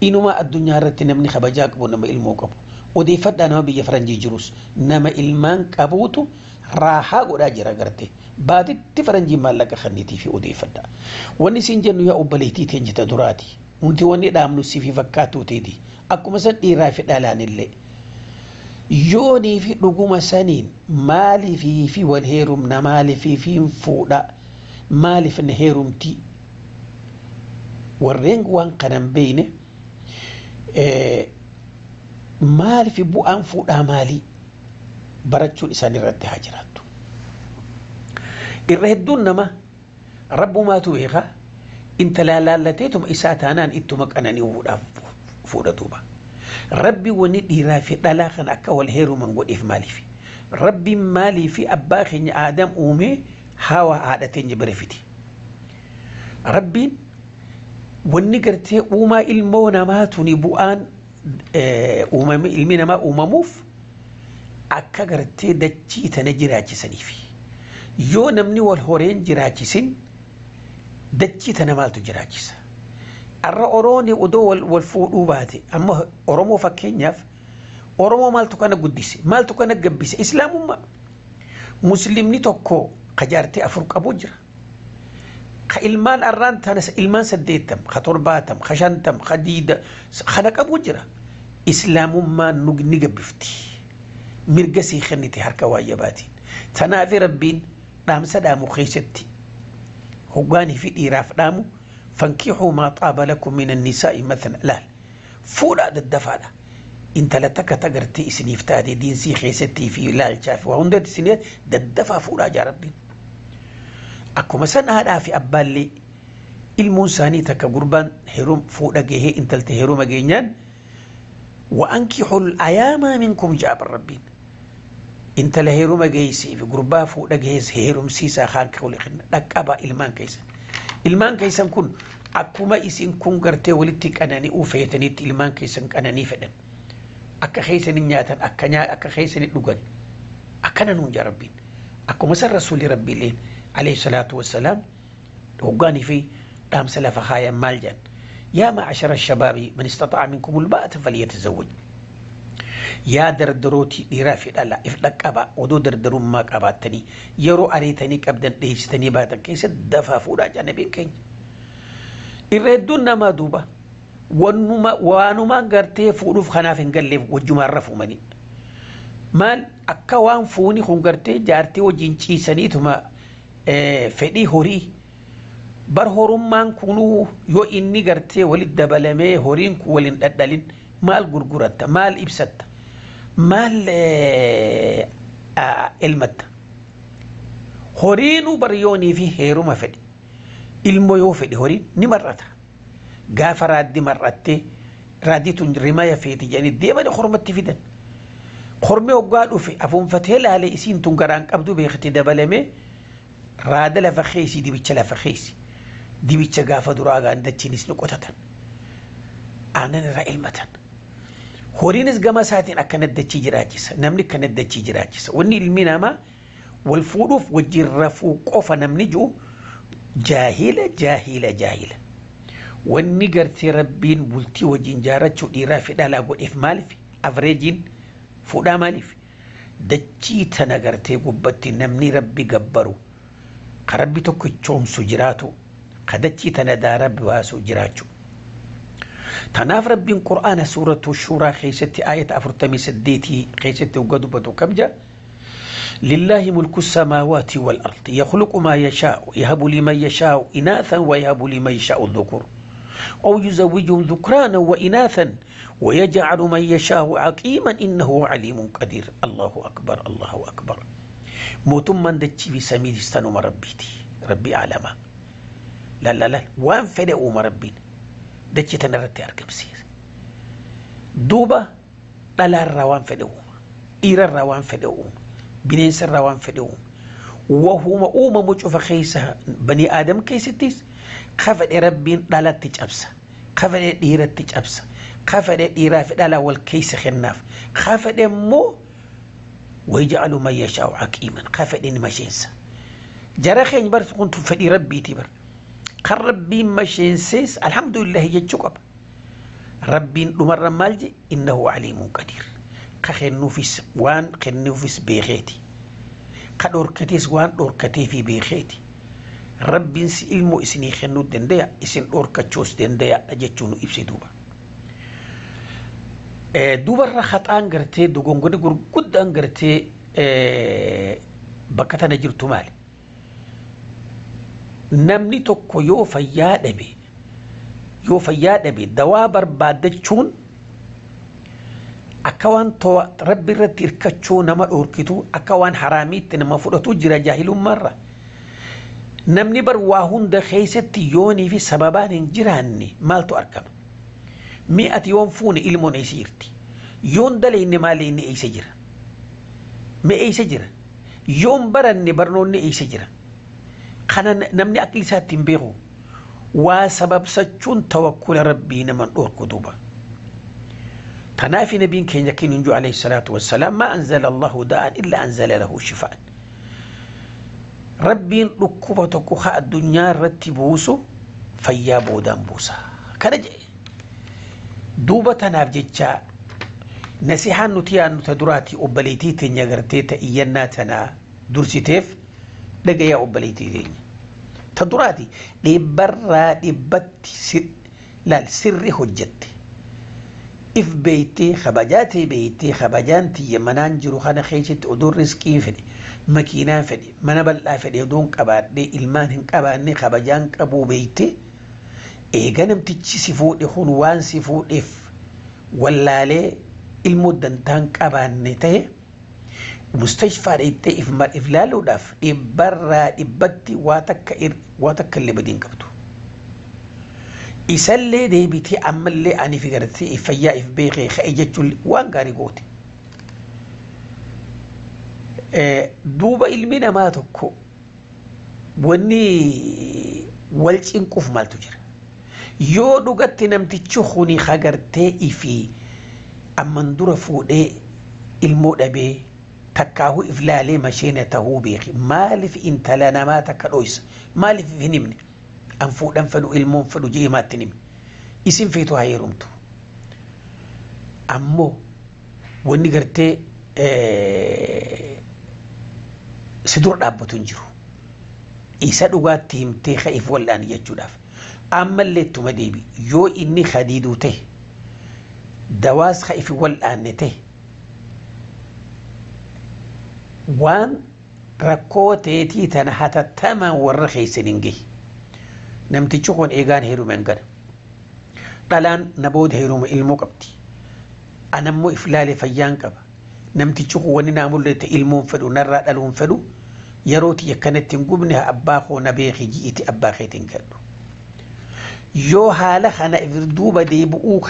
Inuma addunyaa irratti namni kabajaa qabu nama ilmoo qabu. Odeeffadhaa nama biyya faranjii jirus nama ilmaan qabuutu raahaa godhaa jira gartee. Baatitti faranjiin maallaqa kennitii fi odeeffadhaa. Wanni isin jennu yaa obboleettii teenya ta duraati. Wanti wanni dhaamnu siif fakkaatu teeti. Akkuma san dhiiraa fi dhalaan illee. Yoonii fi dhuguma saniin maaliifii fi wal heerumna maaliifii fi hin fuudha maaliif na heerumti warreen waan kana hin beekne maaliif bu'aan fuudhaa maalii barachuun isaan irratti haa jiraattu. Irra hedduun nama rabbumaatu beeka intala laallateetuma isaa taanaan ittuma qanani'uudhaaf fuudha duuba. Rabbi wanni dhiiraa fi dhalaa kan akka wal heeruman godheef maaliif? Rabbi maaliif abbaa keenya Aadam uumee hawa haadha teenya bira fide? Rabbiin wanni gartee uumaa ilmoo namaa tuni bu'aan uumame ilmi namaa uumamuuf akka gartee dachii tana jiraachisaniif. Yoo namni wal horeen jiraachisin dachii tana maaltu jiraachisa? Arra Oromoon odoo wal fuudhuu baate amma Oromoo fakkeenyaaf Oromoo maaltu kana guddise maaltu kana gabbise islaamummaa muslimni tokko qajaartee 4 qabu jira. Ka ilmaan arraan tanas ilmaan 80 ka 70 ka 50 ka 20 kana qabu jira. Islaamummaan ni gabbifti. Mirga sii kennite harka waayyabaatiin. Tanaaf rabbiin dhaamsa dhaamu keessatti hoggaanii fi dhiiraaf dhaamu fankixuu maa xaaba lakum min annisaa'i mathna laal fuudhaa daddafaadha. Intala takka tagartee isiniif taate diinsii keessattii fi ilaalchaa fi waa hundatti isinii daddafaa fuudhaa jaa rabbiin. Akkuma san haadhaa fi abbaallee ilmuun isaanii takka gurbaan heerum fuudha gahee intalti heeruma geenyaan wa'ankixul ayaamaa minkum jaa rabbiin. Intala heeruma geessee fi gurbaa fuudha geesse heerumsiisaa kaan kawle dhaqqabaa ilmaan keessan. Ilmaan keessan kun akkuma isin kun gartee walitti qanani'uu feetanitti ilmaan keessan qananii fedhan. Akka keessanii nyaatan akka keessanii dhugan akkana nuun jaa rabbiin. Akkuma san rasuulli rabbiileen alayhi salaatu wassalaam hoggaanii fi dhaamsa lafa kaayan maal jedhan. Yaa ma'ashara shabaabii man istataa'a minkum ulbaa'ata falyatazawwaj. Yaa dardarootii dhiiraa fi dhalaa if dhaqqabaa odoo dardarummaa qabaattanii yeroo ariitanii qabdan dheessitanii baatan keessa dafaa fuudhaa jaa nabiin keenya. Irra hedduun namaa duuba waanumaan gartee fuudhuuf kanaaf hin galleef wajjumaan rafuumanii. Maal akka waan fuuni kun gartee jaartii wajjin ciisaniituma fedhii horii bar horummaan kunuu yoo inni gartee walitti dabalamee horiin kun waliin dhadhalin maal gurguratta maal ibsatta maal elmatta. Horiinuu bar yoonii fi heeruma fedhe ilmoo yoo fedhe horiin ni mar'ata. Gaafa raaddi mar'attee raaddii tun rimaya feeti jedhanii deemanii hormatti fidan. Hormi hoggaa dhufe afuunfatee laalee isiin tun garaan qabdu beekte dabalamee raada lafa keessa dibicha lafa keessa dibicha gaafa duraa gaandachiinis ni qotatan. Aannan irraa elmatan. Horiinis gama isaatiin akkana dachii jiraachisa. Namni akkana dachii jiraachisa. Wanni ilmi namaa wal fuudhuuf wajjin rafuu qofa namni jiru jaahila jaahila jaahila. Wanni gartee rabbiin bultii wajjin jaarachuu dhiiraa fi dhalaa godheef maaliif? Avreejiin fuudhaa maaliif? Dachii tana gartee gubbatti namni rabbi gabbaru ka rabbi tokko choomsu jiraatu ka dachii tana daa rabbi baasu jiraachuu. Tanaaf rabbiin qur'aana suuratu shuuraa keessatti aayata 48 keessatti hoggaa dubbatu kam jaa? لله ملك السماوات والأرض يخلق ما يشاء يهب لمن يشاء إناثا ويهب لمن يشاء الذكور أو يزوجهم ذكرانا وإناثا ويجعل من يشاء عقيما إنه عليم قدير. الله أكبر الله أكبر. موتم من دتشي في سميد استنو ربيتي ربي أعلم. لا لا لا وان فدأوا مربين دتشي تنرتي أركب سير دوبا لا الروان فدأوا إيرا الروان فدأوا bineensa irraa waan fedhe uuma. Wahuma uumamu cufa keessa bani aadam keessattis ka fedhe rabbiin dhalatti cabsa, ka fedhe dhiiratti cabsa, ka fedhe dhiiraa fi dhalaa wal keessa kennaaf, ka fedhe immoo wayja'alu man yashaa'u aqiiman ka fedhe ni masheensa. Jara keenya bar kun fedhii rabbiiti bar. Kan rabbiin masheensees alhamdulillahi jechuu qaba. Rabbiin dhumarra maal je innahu aliimun qadiir. Ka kennuufis waan kennuufis beekeeti. Ka dhorkatees waan dhorkateefi beekeeti. Rabbiin si ilmoo isinii kennuu danda'a isin dhorkachuus danda'a jechuu nu ibsi duuba. Duubarra haxaan gartee dogongonni gurguddaan gartee bakka tana jirtu maali? Namni tokko yoo fayyaa dhabe dawaa barbaaddachuun akka waan rabbi irratti hirkachuu nama dhorkitu akka waan haraamiitti nama fudhatu jira jaahilummaarra. Namni bar waa hunda keessatti yoonii fi sababaan hin jiraanne maaltu argama? Mi'ati yoon fuune ilmoon eessa jirti? Yoon dalayne maali inni eessa jira? Mi eessa jira? Yoon baranne barnoonni eessa jira? Kana namni akka isaatti hin beeku. Waa sababsachuun tawakkula rabbii nama dhorku duuba. تنافي نبي كين يكين ينجو عليه الصلاة والسلام ما أنزل الله داء إلا أنزل له شفاء. ربي ركوبتك خاء الدنيا رتبوسو فيا بودان بوسا. كنج دوبة تناف جتشا نسيحان نتيا نتدراتي أبليتي تنيا غرتي تأينا تنا درسيتيف لقيا أبليتي تنيا. Ta duraati dhibbarraa dhibbatti laal sirri hojjette. If beeytee kabajaatee beeytee kabajaan tiyya manaan jiru kana keessatti oduun riskii fedhe makiinaa fedhe mana bal'aa fedhe oduun qabaadhee ilmaan hin qabaanne kabajaan qabuu beeytee eega namtichi si fuudhe kun waan si fuudheef wallaalee ilmoo dantaan qabaanne ta'e mustashfaa dheettee if laaluudhaaf dhibbarraa dhibbatti waa takka illee badiin qabdu. Isallee deebitee ammallee ani fi gartee if fayyaa if beekee ka'e jechuun waan gaarii goote. Duuba ilmi namaa tokko wanni wal cinquuf maaltu jira? Yoo dhugatti namtichi kuni hagartee ifi amman dura fuudhee ilmoo dhabee takkaahu if laalee masheena tahuu beeki maaliif intala namaa takka dhoysa maaliif hin himne an fuudhan fedhu ilmoon fedhu jee himaatti himne isin feetu haa heerumtu ammoo wanni gartee si dura dhaabbatu hin jiru isa dhugaatti himtee ka'eef wal'aan jechuudhaaf ammallee ittuma deebi yoo inni hadiiduu ta'e dawaas ka'eef wal'aanne ta'e waan rakkoo teetii tana hatattamaan warra keessan hin gahi namtichi kun eegaan heerume hin gana dhalaan na booda heerume ilmoo qabdi anammoo if laale fayyaan qaba namtichi kun wanni naa mul'ate ilmoon fedhu narraa dhaluun fedhu yeroo tiyya kanatti hin gubne abbaa koo na beeki ji'iti abbaa keetiin gadhu yoo haala kana duuba deebi'uu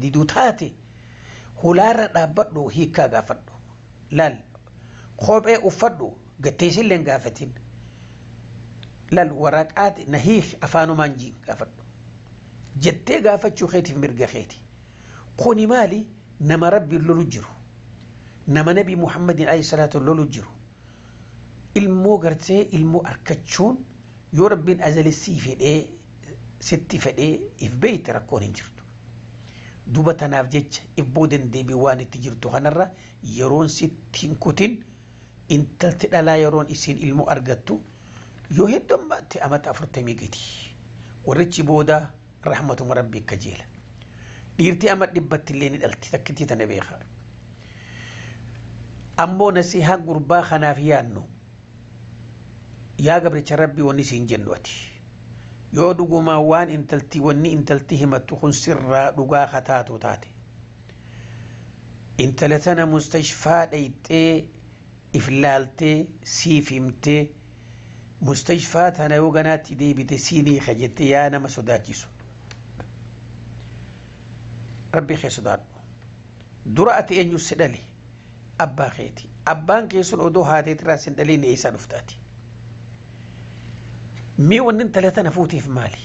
diduu taate hulaarra dhaabbadhu hiikkaa gaafadhu laal kophee uffadhu gatteessillee hin gaafatin laal waraqaati na hiik afaanumaan jiin gaafadhu jettee gaafachuu keetiif mirga keeti kuni maali nama rabbiin lolu jiru nama nabi muhammadin alayhi salaatu lolu jiru ilmoo gartee ilmoo arkachuun yoo rabbiin azalissii fedhee sitti fedhee if beeyte rakkoon hin jirtu. Duba tanaaf jecha if boodan deebii waan itti jirtu kanarra yeroon sitti hin kutin intalti dhalaa yeroon isiin ilmoo argattu yoo heddummaatti amata 40 gadi. Warrichi booda rahmatuma rabbii kajeela. Dhiirtii ama 100 illee ni dhalti takkittii tana beekaa. Ammoo nasihaa gurbaa kanaaf yaannu yaa gabricha rabbii wanni siin jennu ati. Yoo dhugumaa waan intalti wanni intalti himattu kun sirraa dhugaa kataatu taate. Intala tana mustashfaa dhayxee if laaltee siif himtee mustashfaa tana yoo ganaatti deebite siinii kajettee yaa nama sodaachisu. Rabbi kee sodaadhu. Dura ati eenyu si dhale abbaa keeti. Abbaan kee sun odoo haateetirraa sin dhaliin eessaa dhuftaati. Mii wanni intala tana fuuteef maali?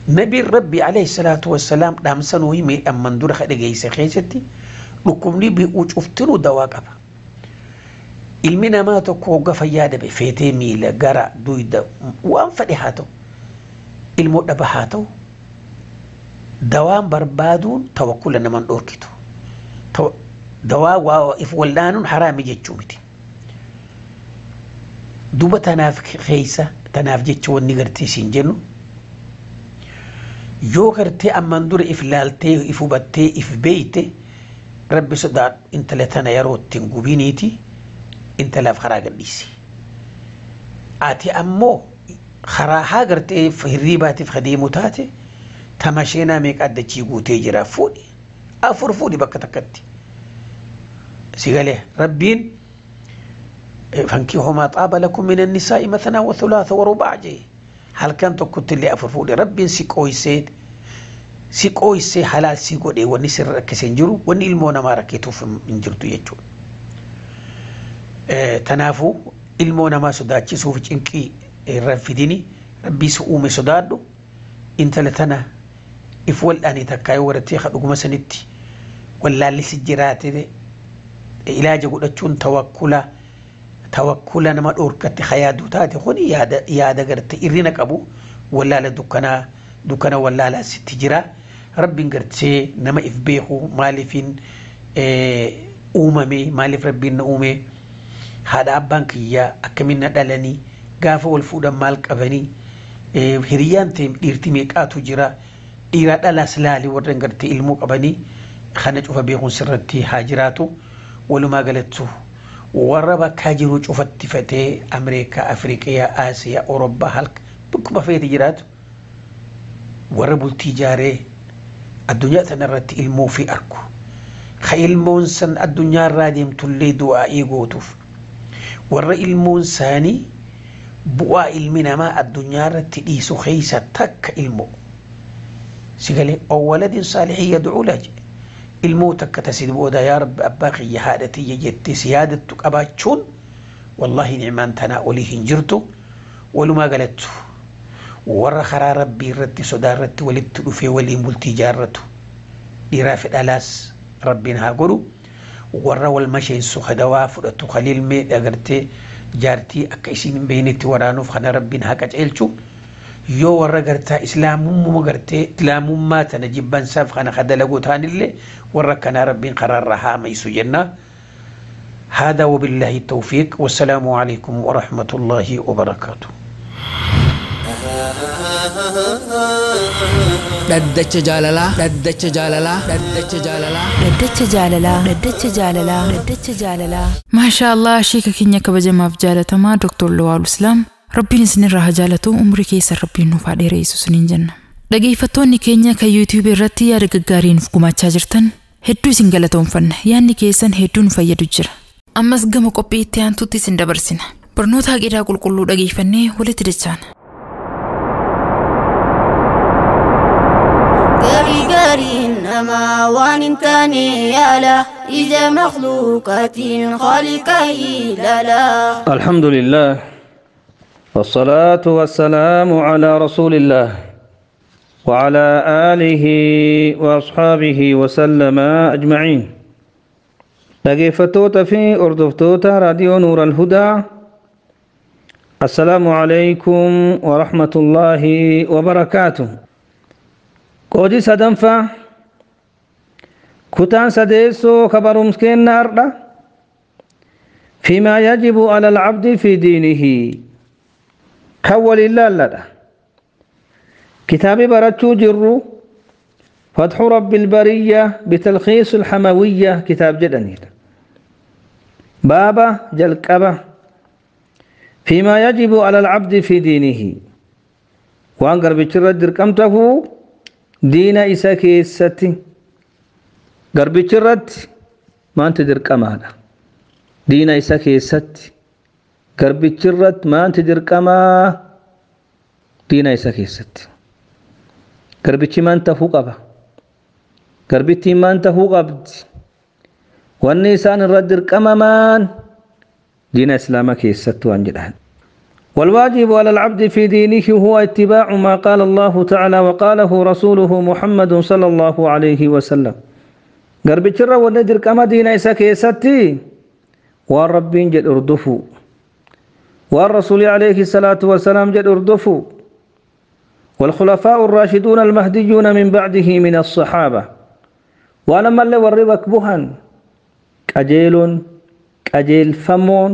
Nabiin Rabbi alayhi salaatu wassalaam dhaamsanuu himee amman dura ka dhageesse keessatti dhukkubni bi'uu cuftinuu dawaa qaba. Ilmi namaa tokko hogga fayyaa dhabe feetee miila gara duyda waan fedhe haa ta'u ilmoo dhaba haa ta'u dawaan barbaaduun tawakkula naman dhorkitu. Dawaa waa if wallaanuun haraami jechuu miti. Duba tanaaf keessa tanaaf jecha wanni gartee siin jennu yoo gartee amman dura if laaltee if hubattee if beeyte rabbi sodaadhu intala tana yeroo ittiin gubiniiti intalaaf karaa gadhiisi. Ati ammoo karaa haa gartee hirriibaatiif adeemu taate tamasheenaa meeqa addachii guutee jira fuudhi 4 fuudhi bakka takkatti. Si galee rabbiin فانكحوا ما طاب لكم من النساء مثنى وثلاث ورباع جي هل كان تكنت اللي أفرفودي ربي سيكويسي سيكويسي حلال سيكو وني سر ركسين وني المونا ما ركيتو من جرتو يجو تنافو المونا ما سداتشي سوف انكي رفديني ربي سؤومي سدادو انت لتنا افول اني تكاي ورتي خدوك مسنتي ولا اللي سجراتي علاج قدتشون توكلا tawakkula nama dhorkatte hayaaduu taate kun yaada garte irrina qabu wallaala dukkana wallaalaa sitti jira rabbiin gartee nama if beeku maaliifin uumame maaliif rabbiin na uume haadha abbaan kiyyaa akkamiin na dhalanii Gaafa wal fuudhan maal qabanii hiriyaan ta'e dhiirti meeqaatu jira dhiiraa dhalaas laali warra gartee ilmoo qabanii kana cufa beekuun sirratti haa jiraatu walumaa galattu warra bakkaa jiru cufatti fatee Ameerikaa, Afriiqiyaa, Aasiyaa, Awurooppaa halka bakkuma feete jiraatu warra bultii ijaaree addunyaa tanarratti ilmoo fi arku. Ka ilmoon san addunyaa irraa deemtullee du'aa'ii gootuuf warra ilmoon isaanii bu'aa ilmi namaa addunyaa irratti dhiisu keessa takka ilmoo. Sigalee awwaladin saalihii yad'uu laa jedhe. Ilmoo takka tasid booda yaa rabbi abbaa kiyya haadha tiyya jettee si yaadattu qabaachuun wallaahi ni'maan tanaa olii hin jirtu walumaa galattu warra karaa rabbii irratti sodaa irratti walitti dhufee waliin bultii ijaarratu dhiiraa fi dhalaas rabbiin haa godhu warra wal masheensu kadawaa fudhatu kaliilmee agartee jaartii akka isiin hin beeknetti waraanuuf kana rabbiin haa qaceelchu yoo warra gartaa islaamummaa gartee islaamummaa tana jibbansaaf kana kadalagoo taanillee warra kanaa rabbiin karaarra haa maysu jenna. هذا وبالله التوفيق والسلام عليكم ورحمة الله وبركاته. Dhaddacha jaalalaa. Dhaddacha jaalalaa. Dhaddacha jaalalaa. Dhaddacha jaalalaa. Dhaddacha jaalalaa. Dhaddacha jaalalaa. Maashaa Allah sheeka keenya kabajamaaf jaalatamaa Dr. Lawal Islaam Rabbiin isinirraa haa jaalatu umrii keessa Rabbiin nuuf haa dheeressu isiniin jenna. Dhageeffattoonni keenya kan YouTube irratti yaada gaggaarii nuuf gumaachaa jirtan hedduu isin galatoomfanna yaadni keessan hedduu nu fayyadu jira. Ammas gama qophii itti aantutti isin dabarsina. Barnoota aqiidaa qulqulluu dhageeffannee walitti dachaana. Gaarii namaa waan hin taane yaala ija makhluuqaatiin khaliqa ilaala. الحمد لله والصلاة والسلام على رسول الله وعلى آله وأصحابه وسلم أجمعين. dhaggeeffattoota fi hordoftoota raadiyoo Nuur al-Hudaa السلام عليكم ورحمة الله وبركاته. Qoodii sadanfaa kutaan sadeessoo kabarumskeenna ardha فيما يجب على العبد في دينه كول الله كتاب برتشو جرو فتح رب البرية بتلخيص الحموية كتاب جدني بابا جلقبة فيما يجب على العبد في دينه وانقر بشرد دركمته دين إسا كيستي قربي شرد ما أنت دركما دين إسا كيستي قربي شرد ما أنت دركما دين إسا كيستي قربي ما أنت فوق أبا قربي ما أنت فوق أبد والنسان الرد دركما مان دين إسلام كيستي وانجلهن. والواجب على العبد في دينه هو اتباع ما قال الله تعالى وقاله رسوله محمد صلى الله عليه وسلم. قرب الشر والندر كما دين إسا كيستي والرب جل اردفو والرسول عليه الصلاة والسلام جل اردفو والخلفاء الراشدون المهديون من بعده من الصحابة ولما اللي وربك بهن كجيل كجيل فمون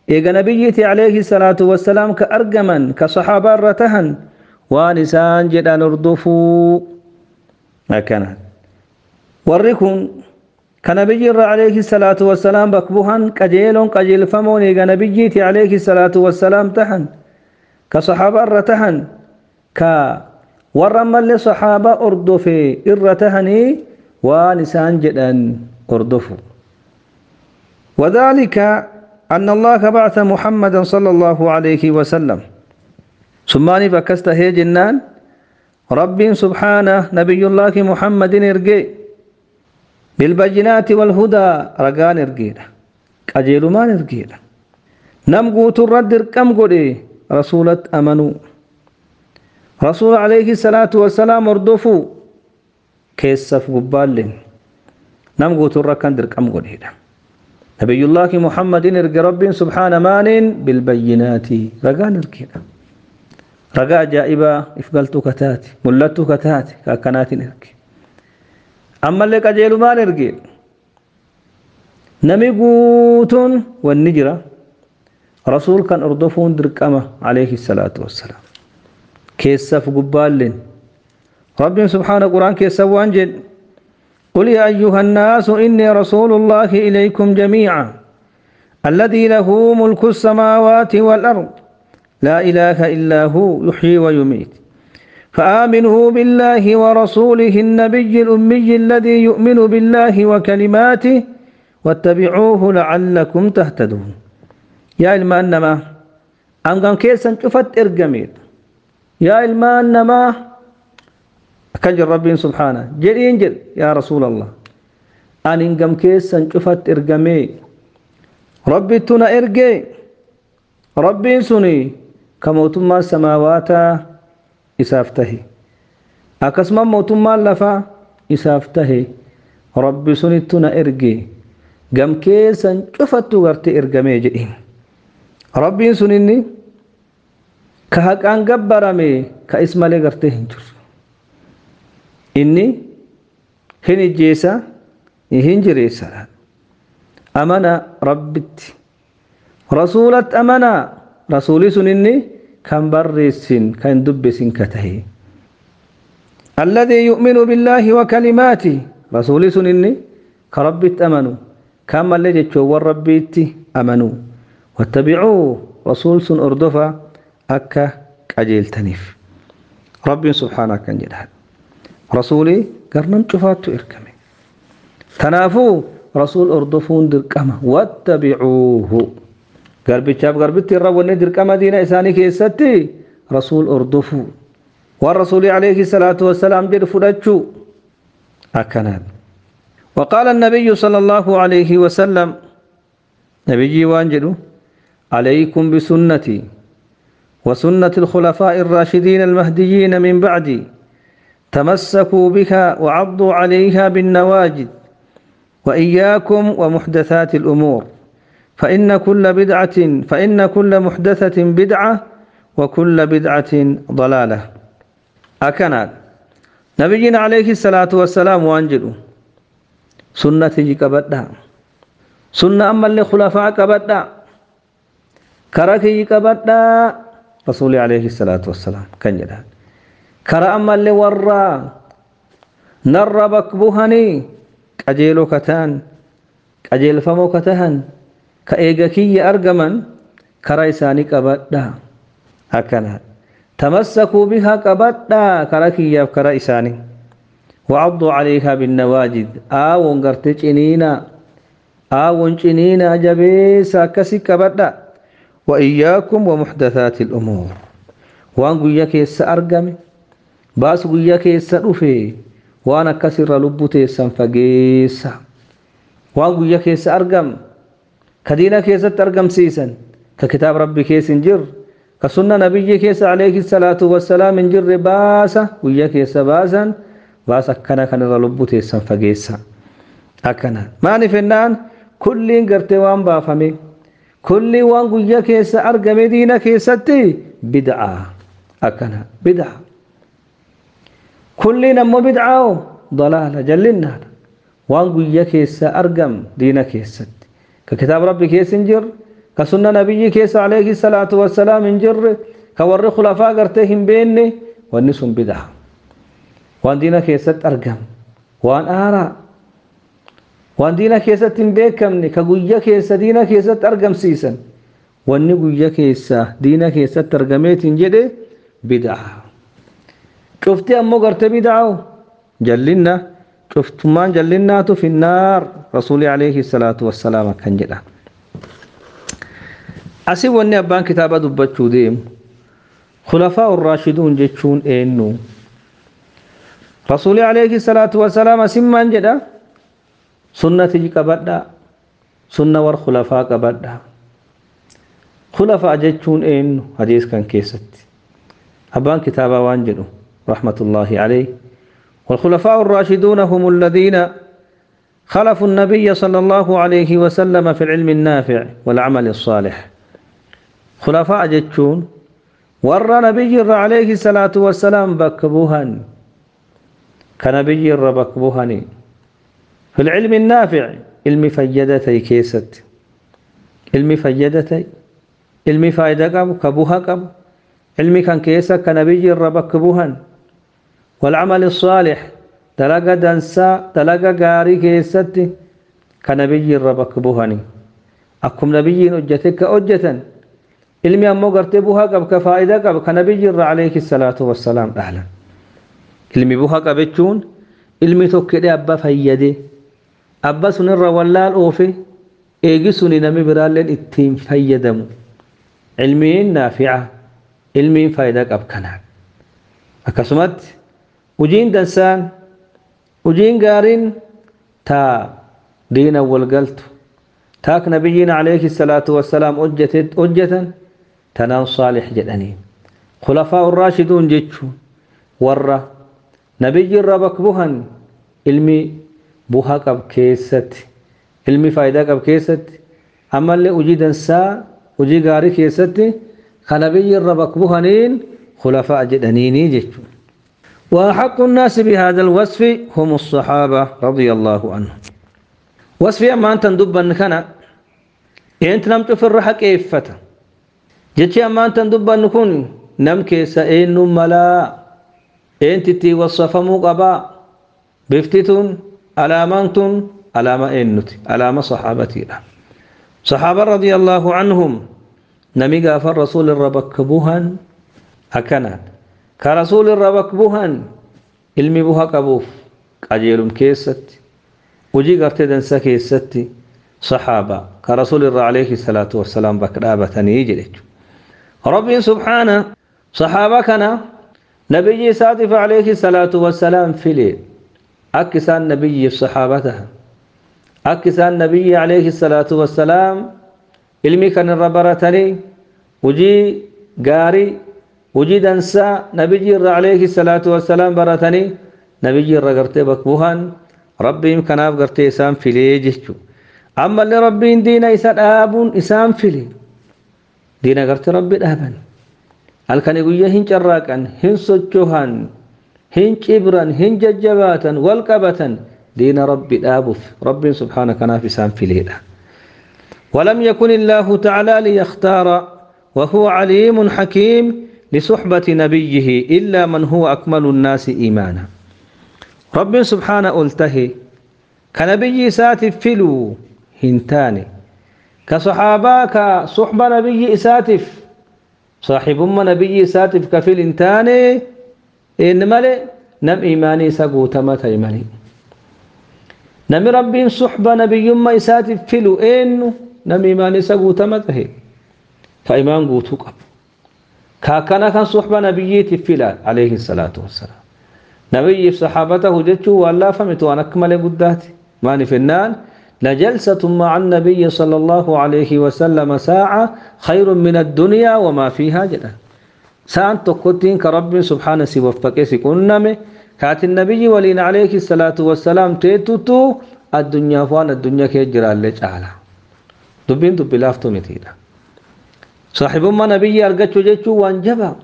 إيجا نبيتي عليه الصلاة والسلام كأرجمن كصحابة رتهن ونسان جدا نردفو ما وركن كنبي عليه الصلاة والسلام بكبهن كجيل كجيل فمون إيجا نبيتي عليه الصلاة والسلام تهن كصحابة رتهن ك ورمل لصحابة أردفي إرتهني ونسان جدا أردفو. وذلك أن الله بعث محمدا صلى الله عليه وسلم ثم فكسته جنان رب سبحانه نبي الله محمد ارجي بالبينات والهدى رقان ارجينا قجيل ما ارجينا نمقوت الرد كم قولي رسولة أمنوا رسول عليه الصلاة والسلام اردفوا كيسف قبال نمقوت الركن دركم قولي نبي الله محمد ارجى رب سبحانه مان بالبينات رقان ارجينا رقا جائبة افقلت كتاتي ملت كتاتي كاكنات ارجي أما اللي قجيل ما ارجي نمي قوتون والنجرة رسول كان أردفون درقمة عليه الصلاة والسلام كيسف قبالين رب سبحانه قرآن كيسف وانجل قل يا أيها الناس إني رسول الله إليكم جميعا الذي له ملك السماوات والأرض لا إله إلا هو يحيي ويميت فآمنوا بالله ورسوله النبي الأمي الذي يؤمن بالله وكلماته واتبعوه لعلكم تهتدون. يا إلما أنما أنقم كيسا شفت إرقميت يا إلما أنما كجر ربي سبحانه جل ينجل يا رسول الله أن إنقم كيسا شفت إرقمي ربي تنا إرقي ربي سني كموتما السماوات إسافته أكسما موتما لفا إسافته ربي سني تنا إرقي قم كيسا شفت غرتي إرقمي جئين ربي سنني كهك أن قبرمي كاسم لي غرتي هنجر إني هني جيسا هنجريسا أمنا ربت رسولت أمنا رسولي سنني كان برسين كان دبسين كتهي الذي يؤمن بالله وكلماته رسولي سنني كربت أمنوا كما اللي جتشور ربيت أمنوا واتبعوه رسول سن أردفا أكا كأجيل تنيف ربي سبحانه كان جدها رسولي قرنم شفاتو إركمي تنافو رسول أردفون دركما واتبعوه قربي شاب قربتي الرب ندركما دينا إساني كيستي رسول أردفو والرسول عليه الصلاة والسلام جد فرجو أكناد. وقال النبي صلى الله عليه وسلم نبي وانجلو عليكم بسنتي وسنة الخلفاء الراشدين المهديين من بعدي تمسكوا بها وعضوا عليها بالنواجذ وإياكم ومحدثات الأمور فإن كل بدعة فإن كل محدثة بدعة وكل بدعة ضلالة. أكناد نبينا عليه الصلاة والسلام وانجلو سنتي كبدا سنة أما اللي خلفاء كبدا كركي كبدا رسول عليه الصلاة والسلام كان جدا كرا أما اللي ورا نربك بهني كجيلو كتان كجيل فمو كتهن كإيجاكي أرجمن كرا إساني كبدا هكذا تمسكوا بها كبدا كركي كرا إساني وعضوا عليها بالنواجذ آون قرتجنينا آون جنينا جبيسا كسي كبدا وإياكم ومحدثات الأمور وان قويا كيس أرقمي باس قويا كيس رفي وانا كسر لبتي سنفقيسا وان قويا كيس أرقم كدينا كيس ترقم سيسا ككتاب ربي كيس انجر كسنة نبي كيس عليه الصلاة والسلام انجر باسا قويا كيس باسا باسا كنا كان لبتي سنفقيسا أكنا ما نفنان كل قرتي وان بافمي كل وان قويا كيس أرقم دينا كيستي بدعة أكنا بدعة كل نمو بدعة ضلالة جلنا وان قويا كيس أرقم دينا كيست ككتاب ربي كيس انجر كسنة نبي كيس عليه الصلاة والسلام انجر كور خلفاء قرتهم بيني والنسهم بدعة وان دينا كيست أرقم وان آراء وان دينا كيست بيكمني كقويا كيس دينا كيست أرقم سيسا وان قويا كيس دينا كيست ترقميت جدي بدعة شفتي أمو قرت بدعة جلنا شفت ما جلنا في النار رسول عليه الصلاة والسلام كان جدا أسي واني أبان كتابة دبتشو ديم خلفاء الراشدون جتشون إنو رسول عليه الصلاة والسلام سمان جدا سنة كبدا سنة والخلفاء كبدا خلفاء جتشون إنو حديث كان كيست أبان كتابة وانجلو رحمة الله عليه. والخلفاء الراشدون هم الذين خلفوا النبي صلى الله عليه وسلم في العلم النافع والعمل الصالح. خلفاء جتشون ور نبي عليه الصلاة والسلام بكبوهن كنبي بكبوهن في العلم النافع علم فيدتي كيست علم فيدتي Ilmi faayidaa qabu ka buha qabu ilmi kan keessa ka nabiyyi irra bakka buhan والعمل الصالح dalaga dansaa dalaga gaarii keessatti ka nabiyyi irra bakka buhani akkum nabiyyiin hojjete ka hojjetan ilmi ammoo gartee buhaa qab ka faayidaa qab ka nabiyyi irra alayhi salaatu wassalaam dhahlan ilmi buhaa qab jechuun ilmi tokkedhe abba fayyade abba sunirra wallaal oofe eegi suni nami biraalleen ittiin fayyadamu ilmiin naafi'a ilmiin faayidaa qab kanaan akkasumatti hojiin dansaan hojiin gaariin taa diina walgaltu taak nabiyyiin alayhi salaatu wassalaam hojjetan tanaan saalix jedhaniin khulafaa urraashiduun jechuun warra nabiyyi irra bakka buhan ilmi buhaa qab keessatti ilmi faayidaa qab keessatti ammallee hojii dansaa hojii gaarii keessatti ka nabiyyi irra bakka buhaniin khulafaa jedhaniini jechuun. وأحق الناس بهذا الوصف هم الصحابة رضي الله عنهم. وصف أما أنت ندبا كان أنت نم تفرح كيفة جتي أما أنت ندبا نكون نم كيس إن ملا أنت تي وصف مقبا بفتتون علامة علامة إنتي علامة صحابتي صحابة رضي الله عنهم نمي غافر رسول الربك بوهن أكنات كرسول الربك بوهن علمي بوها قبوف قجيلم كيست وجي قرتي دنسا كيستي صحابة كرسول الرب عليه الصلاة والسلام بكرابة يجري ربي سبحانه صحابة كان نبي ساتف عليه الصلاة والسلام في ليل أكسان نبي صحابتها أكسان نبي عليه الصلاة والسلام علمي كان الربرتني وجي قاري وجي دنسا نبي عليه الصلاة والسلام برتني نبي الرقرتي بكبوهن ربي كناف قرتي إسام في ليجتشو أما اللي ربي دينا إسان آبون إسام في لي دينا قرتي ربي آبن الكن يقول هن جراكا هن سجوهن هن كبرا هن ججباتا والقبة دين ربي آبف ربي سبحانه كناف إسام في ليلة. ولم يكن الله تعالى ليختار وهو عليم حكيم لصحبة نبيه إلا من هو أكمل الناس إيمانا. رب سبحانه قلته كنبي ساتف فلو هنتاني كصحابة كصحبة نبي ساتف صاحب أم نبي ساتف كفل هنتاني إن ملي نم إيماني سقوتما تيماني نم ربي صحبة نبي أم ساتف فلو إن نم إيماني سقوتما تهي فإيمان قوتو قب كاكنا كان صحبة نبي تفلال عليه الصلاة والسلام نبي صحابته جتشو والله فمتو أنا أكمل قداتي ماني فنان لجلسة مع النبي صلى الله عليه وسلم ساعة خير من الدنيا وما فيها جدا ساعة تقوتين كرب سبحانه سيوفقه سيكوننمي كات النبي ولين عليه الصلاة والسلام تيتوتو الدنيا فوان الدنيا كيجرى اللي جعلها دبين دبلافتو متيدا صاحب ما نبي أرقتشو جتشو وانجبا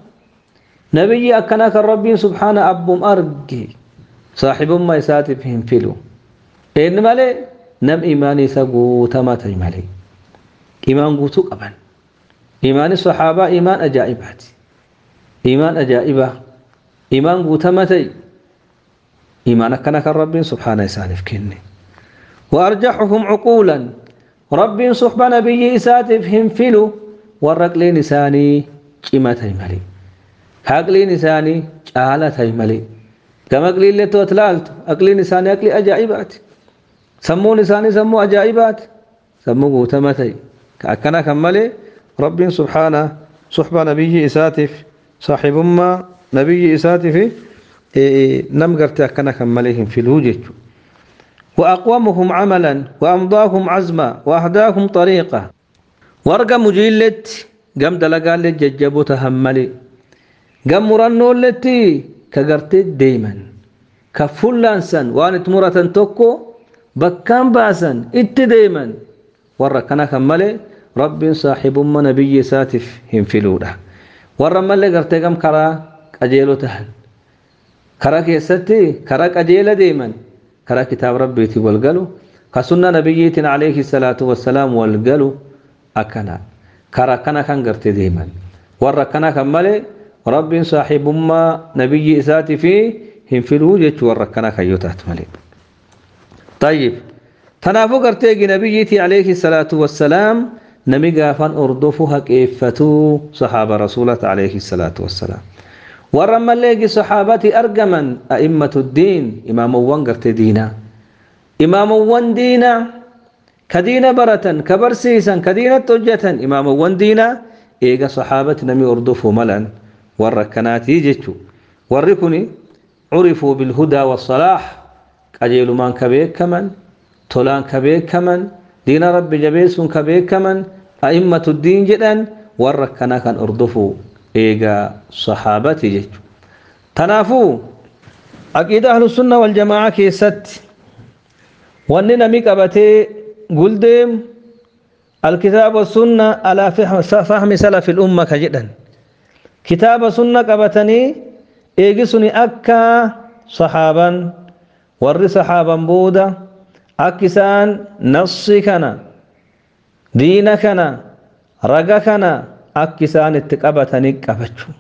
نبي أكناك الرب سبحانه أبوم أرقي صاحب ما يساتفهم فيلو إن مالي نم إيماني سقوتا ما تجمالي إيمان قوتو قبل إيمان الصحابة إيمان أجائبات إيمان أجائبة إيمان قوتا ما تي إيمان أكناك الرب سبحانه يسانف كني وأرجحهم عقولا رب صحب نبي يساتفهم فيلو والرقلين إساني قيمة تجمالي عقلين إساني جالة تجمالي كما أقلين لتو أتلالت أقلين إساني أقلي أجائبات سمون إساني سمو أجائبات سمو قوتمتي كأكنا كمالي رب سبحانه صحبة نبي إساتف صاحب أمة نبي إساتف نمقرت أكنا كماليهم في الوجه وأقومهم عملا وأمضاهم عزما وأهداهم طريقة ورقة مجيلت قم دلقال ججبو تهملي قم مرنو التي كقرت دايما كفلانسا وانت مرة توكو بكان باسا ات دايما ورقنا كمالي رب صاحب ما نبي ساتف هم فلودا ورا مالي قرت قم كرا أجيلو تهن كرا كيستي كرا أجيل دايما كرا كتاب ربي والقلو كسنة نبيتنا عليه الصلاة والسلام والقلو أكنا Karaa kana kan gartee deeman. Warra kana kan malee Rabbiin saaxibummaa nabiyyi isaatii fi hin filuu jechuu warra kana kan yoo taatu malee. Tayyib. Tanaafuu gartee nabiyyiitii alayhi salaatu wassalaam nami gaafan hordofu haqeeffatuu sahaaba rasuulata alayhi salaatu wassalaam. Warra ammallee eegi sahaabati argaman a'immatu diin imaamowwan gartee diinaa. Imaamowwan diinaa ka diina baratan ka barsiisan ka diinatti hojjetan imaamowwan diinaa eega sahaabati nami hordofuu malan warra akkanaatii jechuu. Warri kuni curifuu bilhudaa wassalaax qajeelumaan ka beekaman tolaan ka beekaman diina rabbi jabeessuun ka beekaman a'immatu diin jedhan warra akkanaa kan hordofuu eega sahaabati jechu. Tanaafuu aqiida ahlusunna waljamaa'a keessatti wanni nami qabatee guldeem alkitaaba wasunna alaa fahmi salafi lumma ka jedhan kitaaba sunna qabatanii eegi suni akka sahaaban warri sahaaban booda akka isaan nassi kana diina kana raga kana akka isaan itti qabatanii qabachuu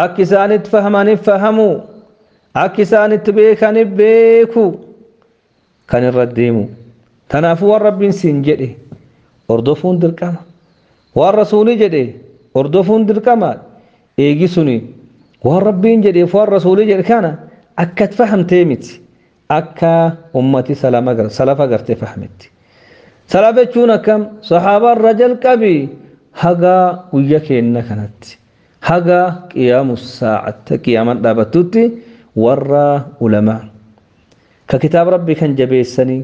akka isaan itti fahamanii fahamuu akka isaan itti beekanii beekuu kan irra deemu. Tanaafuu waan rabbiin siin jedhe hordofuun dirqama, waan rasuulii jedhe hordofuun dirqama. Eegi suni waan rabbiin jedheef waan rasuulii jedhe kana akka itti fahamtee miti akka ummati salafa gartee fahametti. Salafa jechuun akkam sahaabaa irra jalqabi haga guyya keenna kanatti haga qiyaamu saa'atti qiyaaman dhaabattutti warra ulamaa ka kitaaba rabbii kan jabeessanii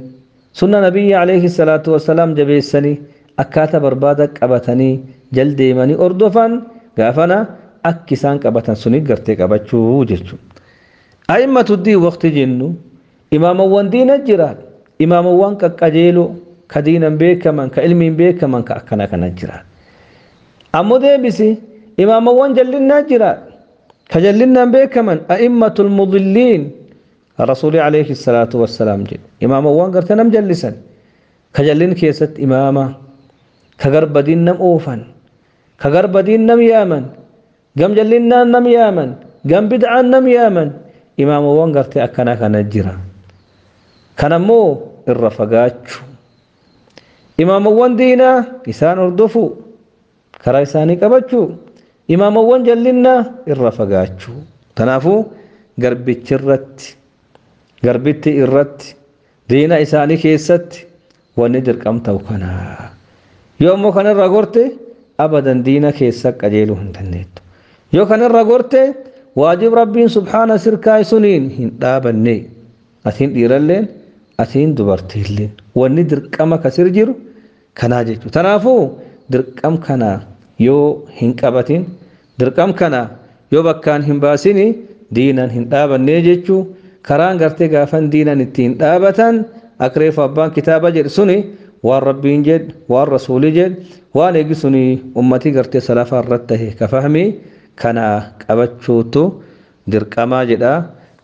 sunna nabiyyi alayhi salaatu wassalaam jabeessanii akkaata barbaada qabatanii jal deemanii hordofan gaafana akki isaan qabatan suni gartee qabachuu jechuudha. A'immatu diin waqti jennu imaamawwan diina jira imaamawwan qaqqajeeloo ka diinan beekaman ka ilmiin beekaman ka akkana kana jira. Ammoo deebisi imaamawwan jallinnaa jira ka jallinnaan beekaman a'immatul mudilliin rasuulii alayhi salaatu wassalaam jedhe imaamawwan gartee nam jallisan ka jallin keessatti imaama ka garbadiin nam oofan ka garbadiin nam yaaman gam jallinnaan nam yaaman gam bid'aan nam yaaman imaamawwan gartee akkana kana jira. Kanammoo irra fagaachuu imaamawwan diinaa isaan hordofuu karaa isaanii qabachuu imaamawwan jallinnaa irra fagaachuu. Tanaafuu garbichi irratti garbitti irratti diina isaanii keessatti wanni dirqam ta'u kana. Yoo ammoo kanarra gorte abadan diina keessa qajeeluu hin dandeettu. Yoo kanarra gorte waajib rabbiin subhaana sirkaa suniin hin dhaabanne atiin dhiiralleen atiin dubartiilleen wanni dirqama kasir jiru kanaa jechuudha. Tanaafuu dirqam kana yoo hin qabatin dirqam kana yoo bakkaan hin baasini diinan hin dhaabanne jechuu. Karaan gartee gaafan diinan ittiin dhaabatan akreef abbaan kitaaba jedhu suni waan rabbiin jedhu waan rasuulii jedhu waan eegi suni ummatii gartee salafa irratti tahe ka fahmi kana qabachuutu dirqamaa jedha.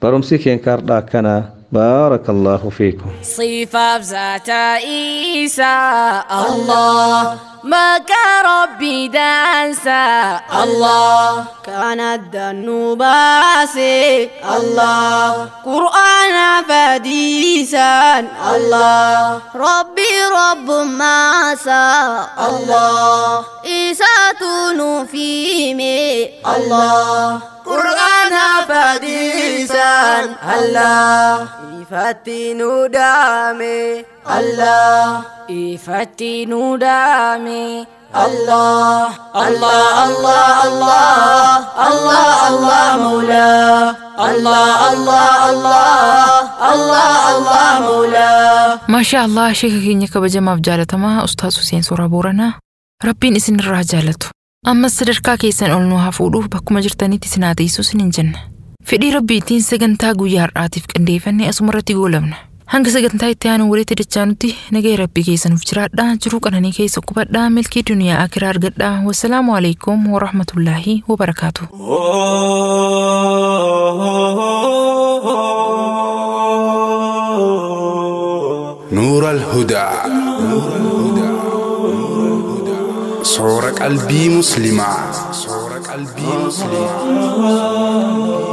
Barumsi keen kaardhaa akkana. بارك الله فيكم. صفة ذات عيسى الله ما كربي دانسا الله كان الذنوباسي الله قرآن فديسا الله ربي رب ما سا الله إيسا تنفيمي الله قرآن فديسا الله إفتنو دامي الله إفتنو دامي الله الله الله الله الله الله مولا الله الله الله الله الله مولا. ما شاء الله شيخ كينيا كبجما بجالتما أستاذ حسين سورة بورنا ربين إسن الرجالته أما السرقة كيسان أولنوها فولوه بكما جرتاني تسناتي سوسنين جنة fedhii rabbiitiin sagantaa guyyaa har'aatiif qindeeffannee asumarratti goolabna. Hanga sagantaa itti aanu walitti dachaanutti nagaya rabbii keessanuuf jiraadhaa, jiruu qananii keessa qubadhaa, milkii duniyaa akiraa argadhaa. Wassalaamu alaikum warahmatullaahi wabarakaatu. نور الهدى Soora qalbii Musliimaa. Soora qalbii Musliimaa.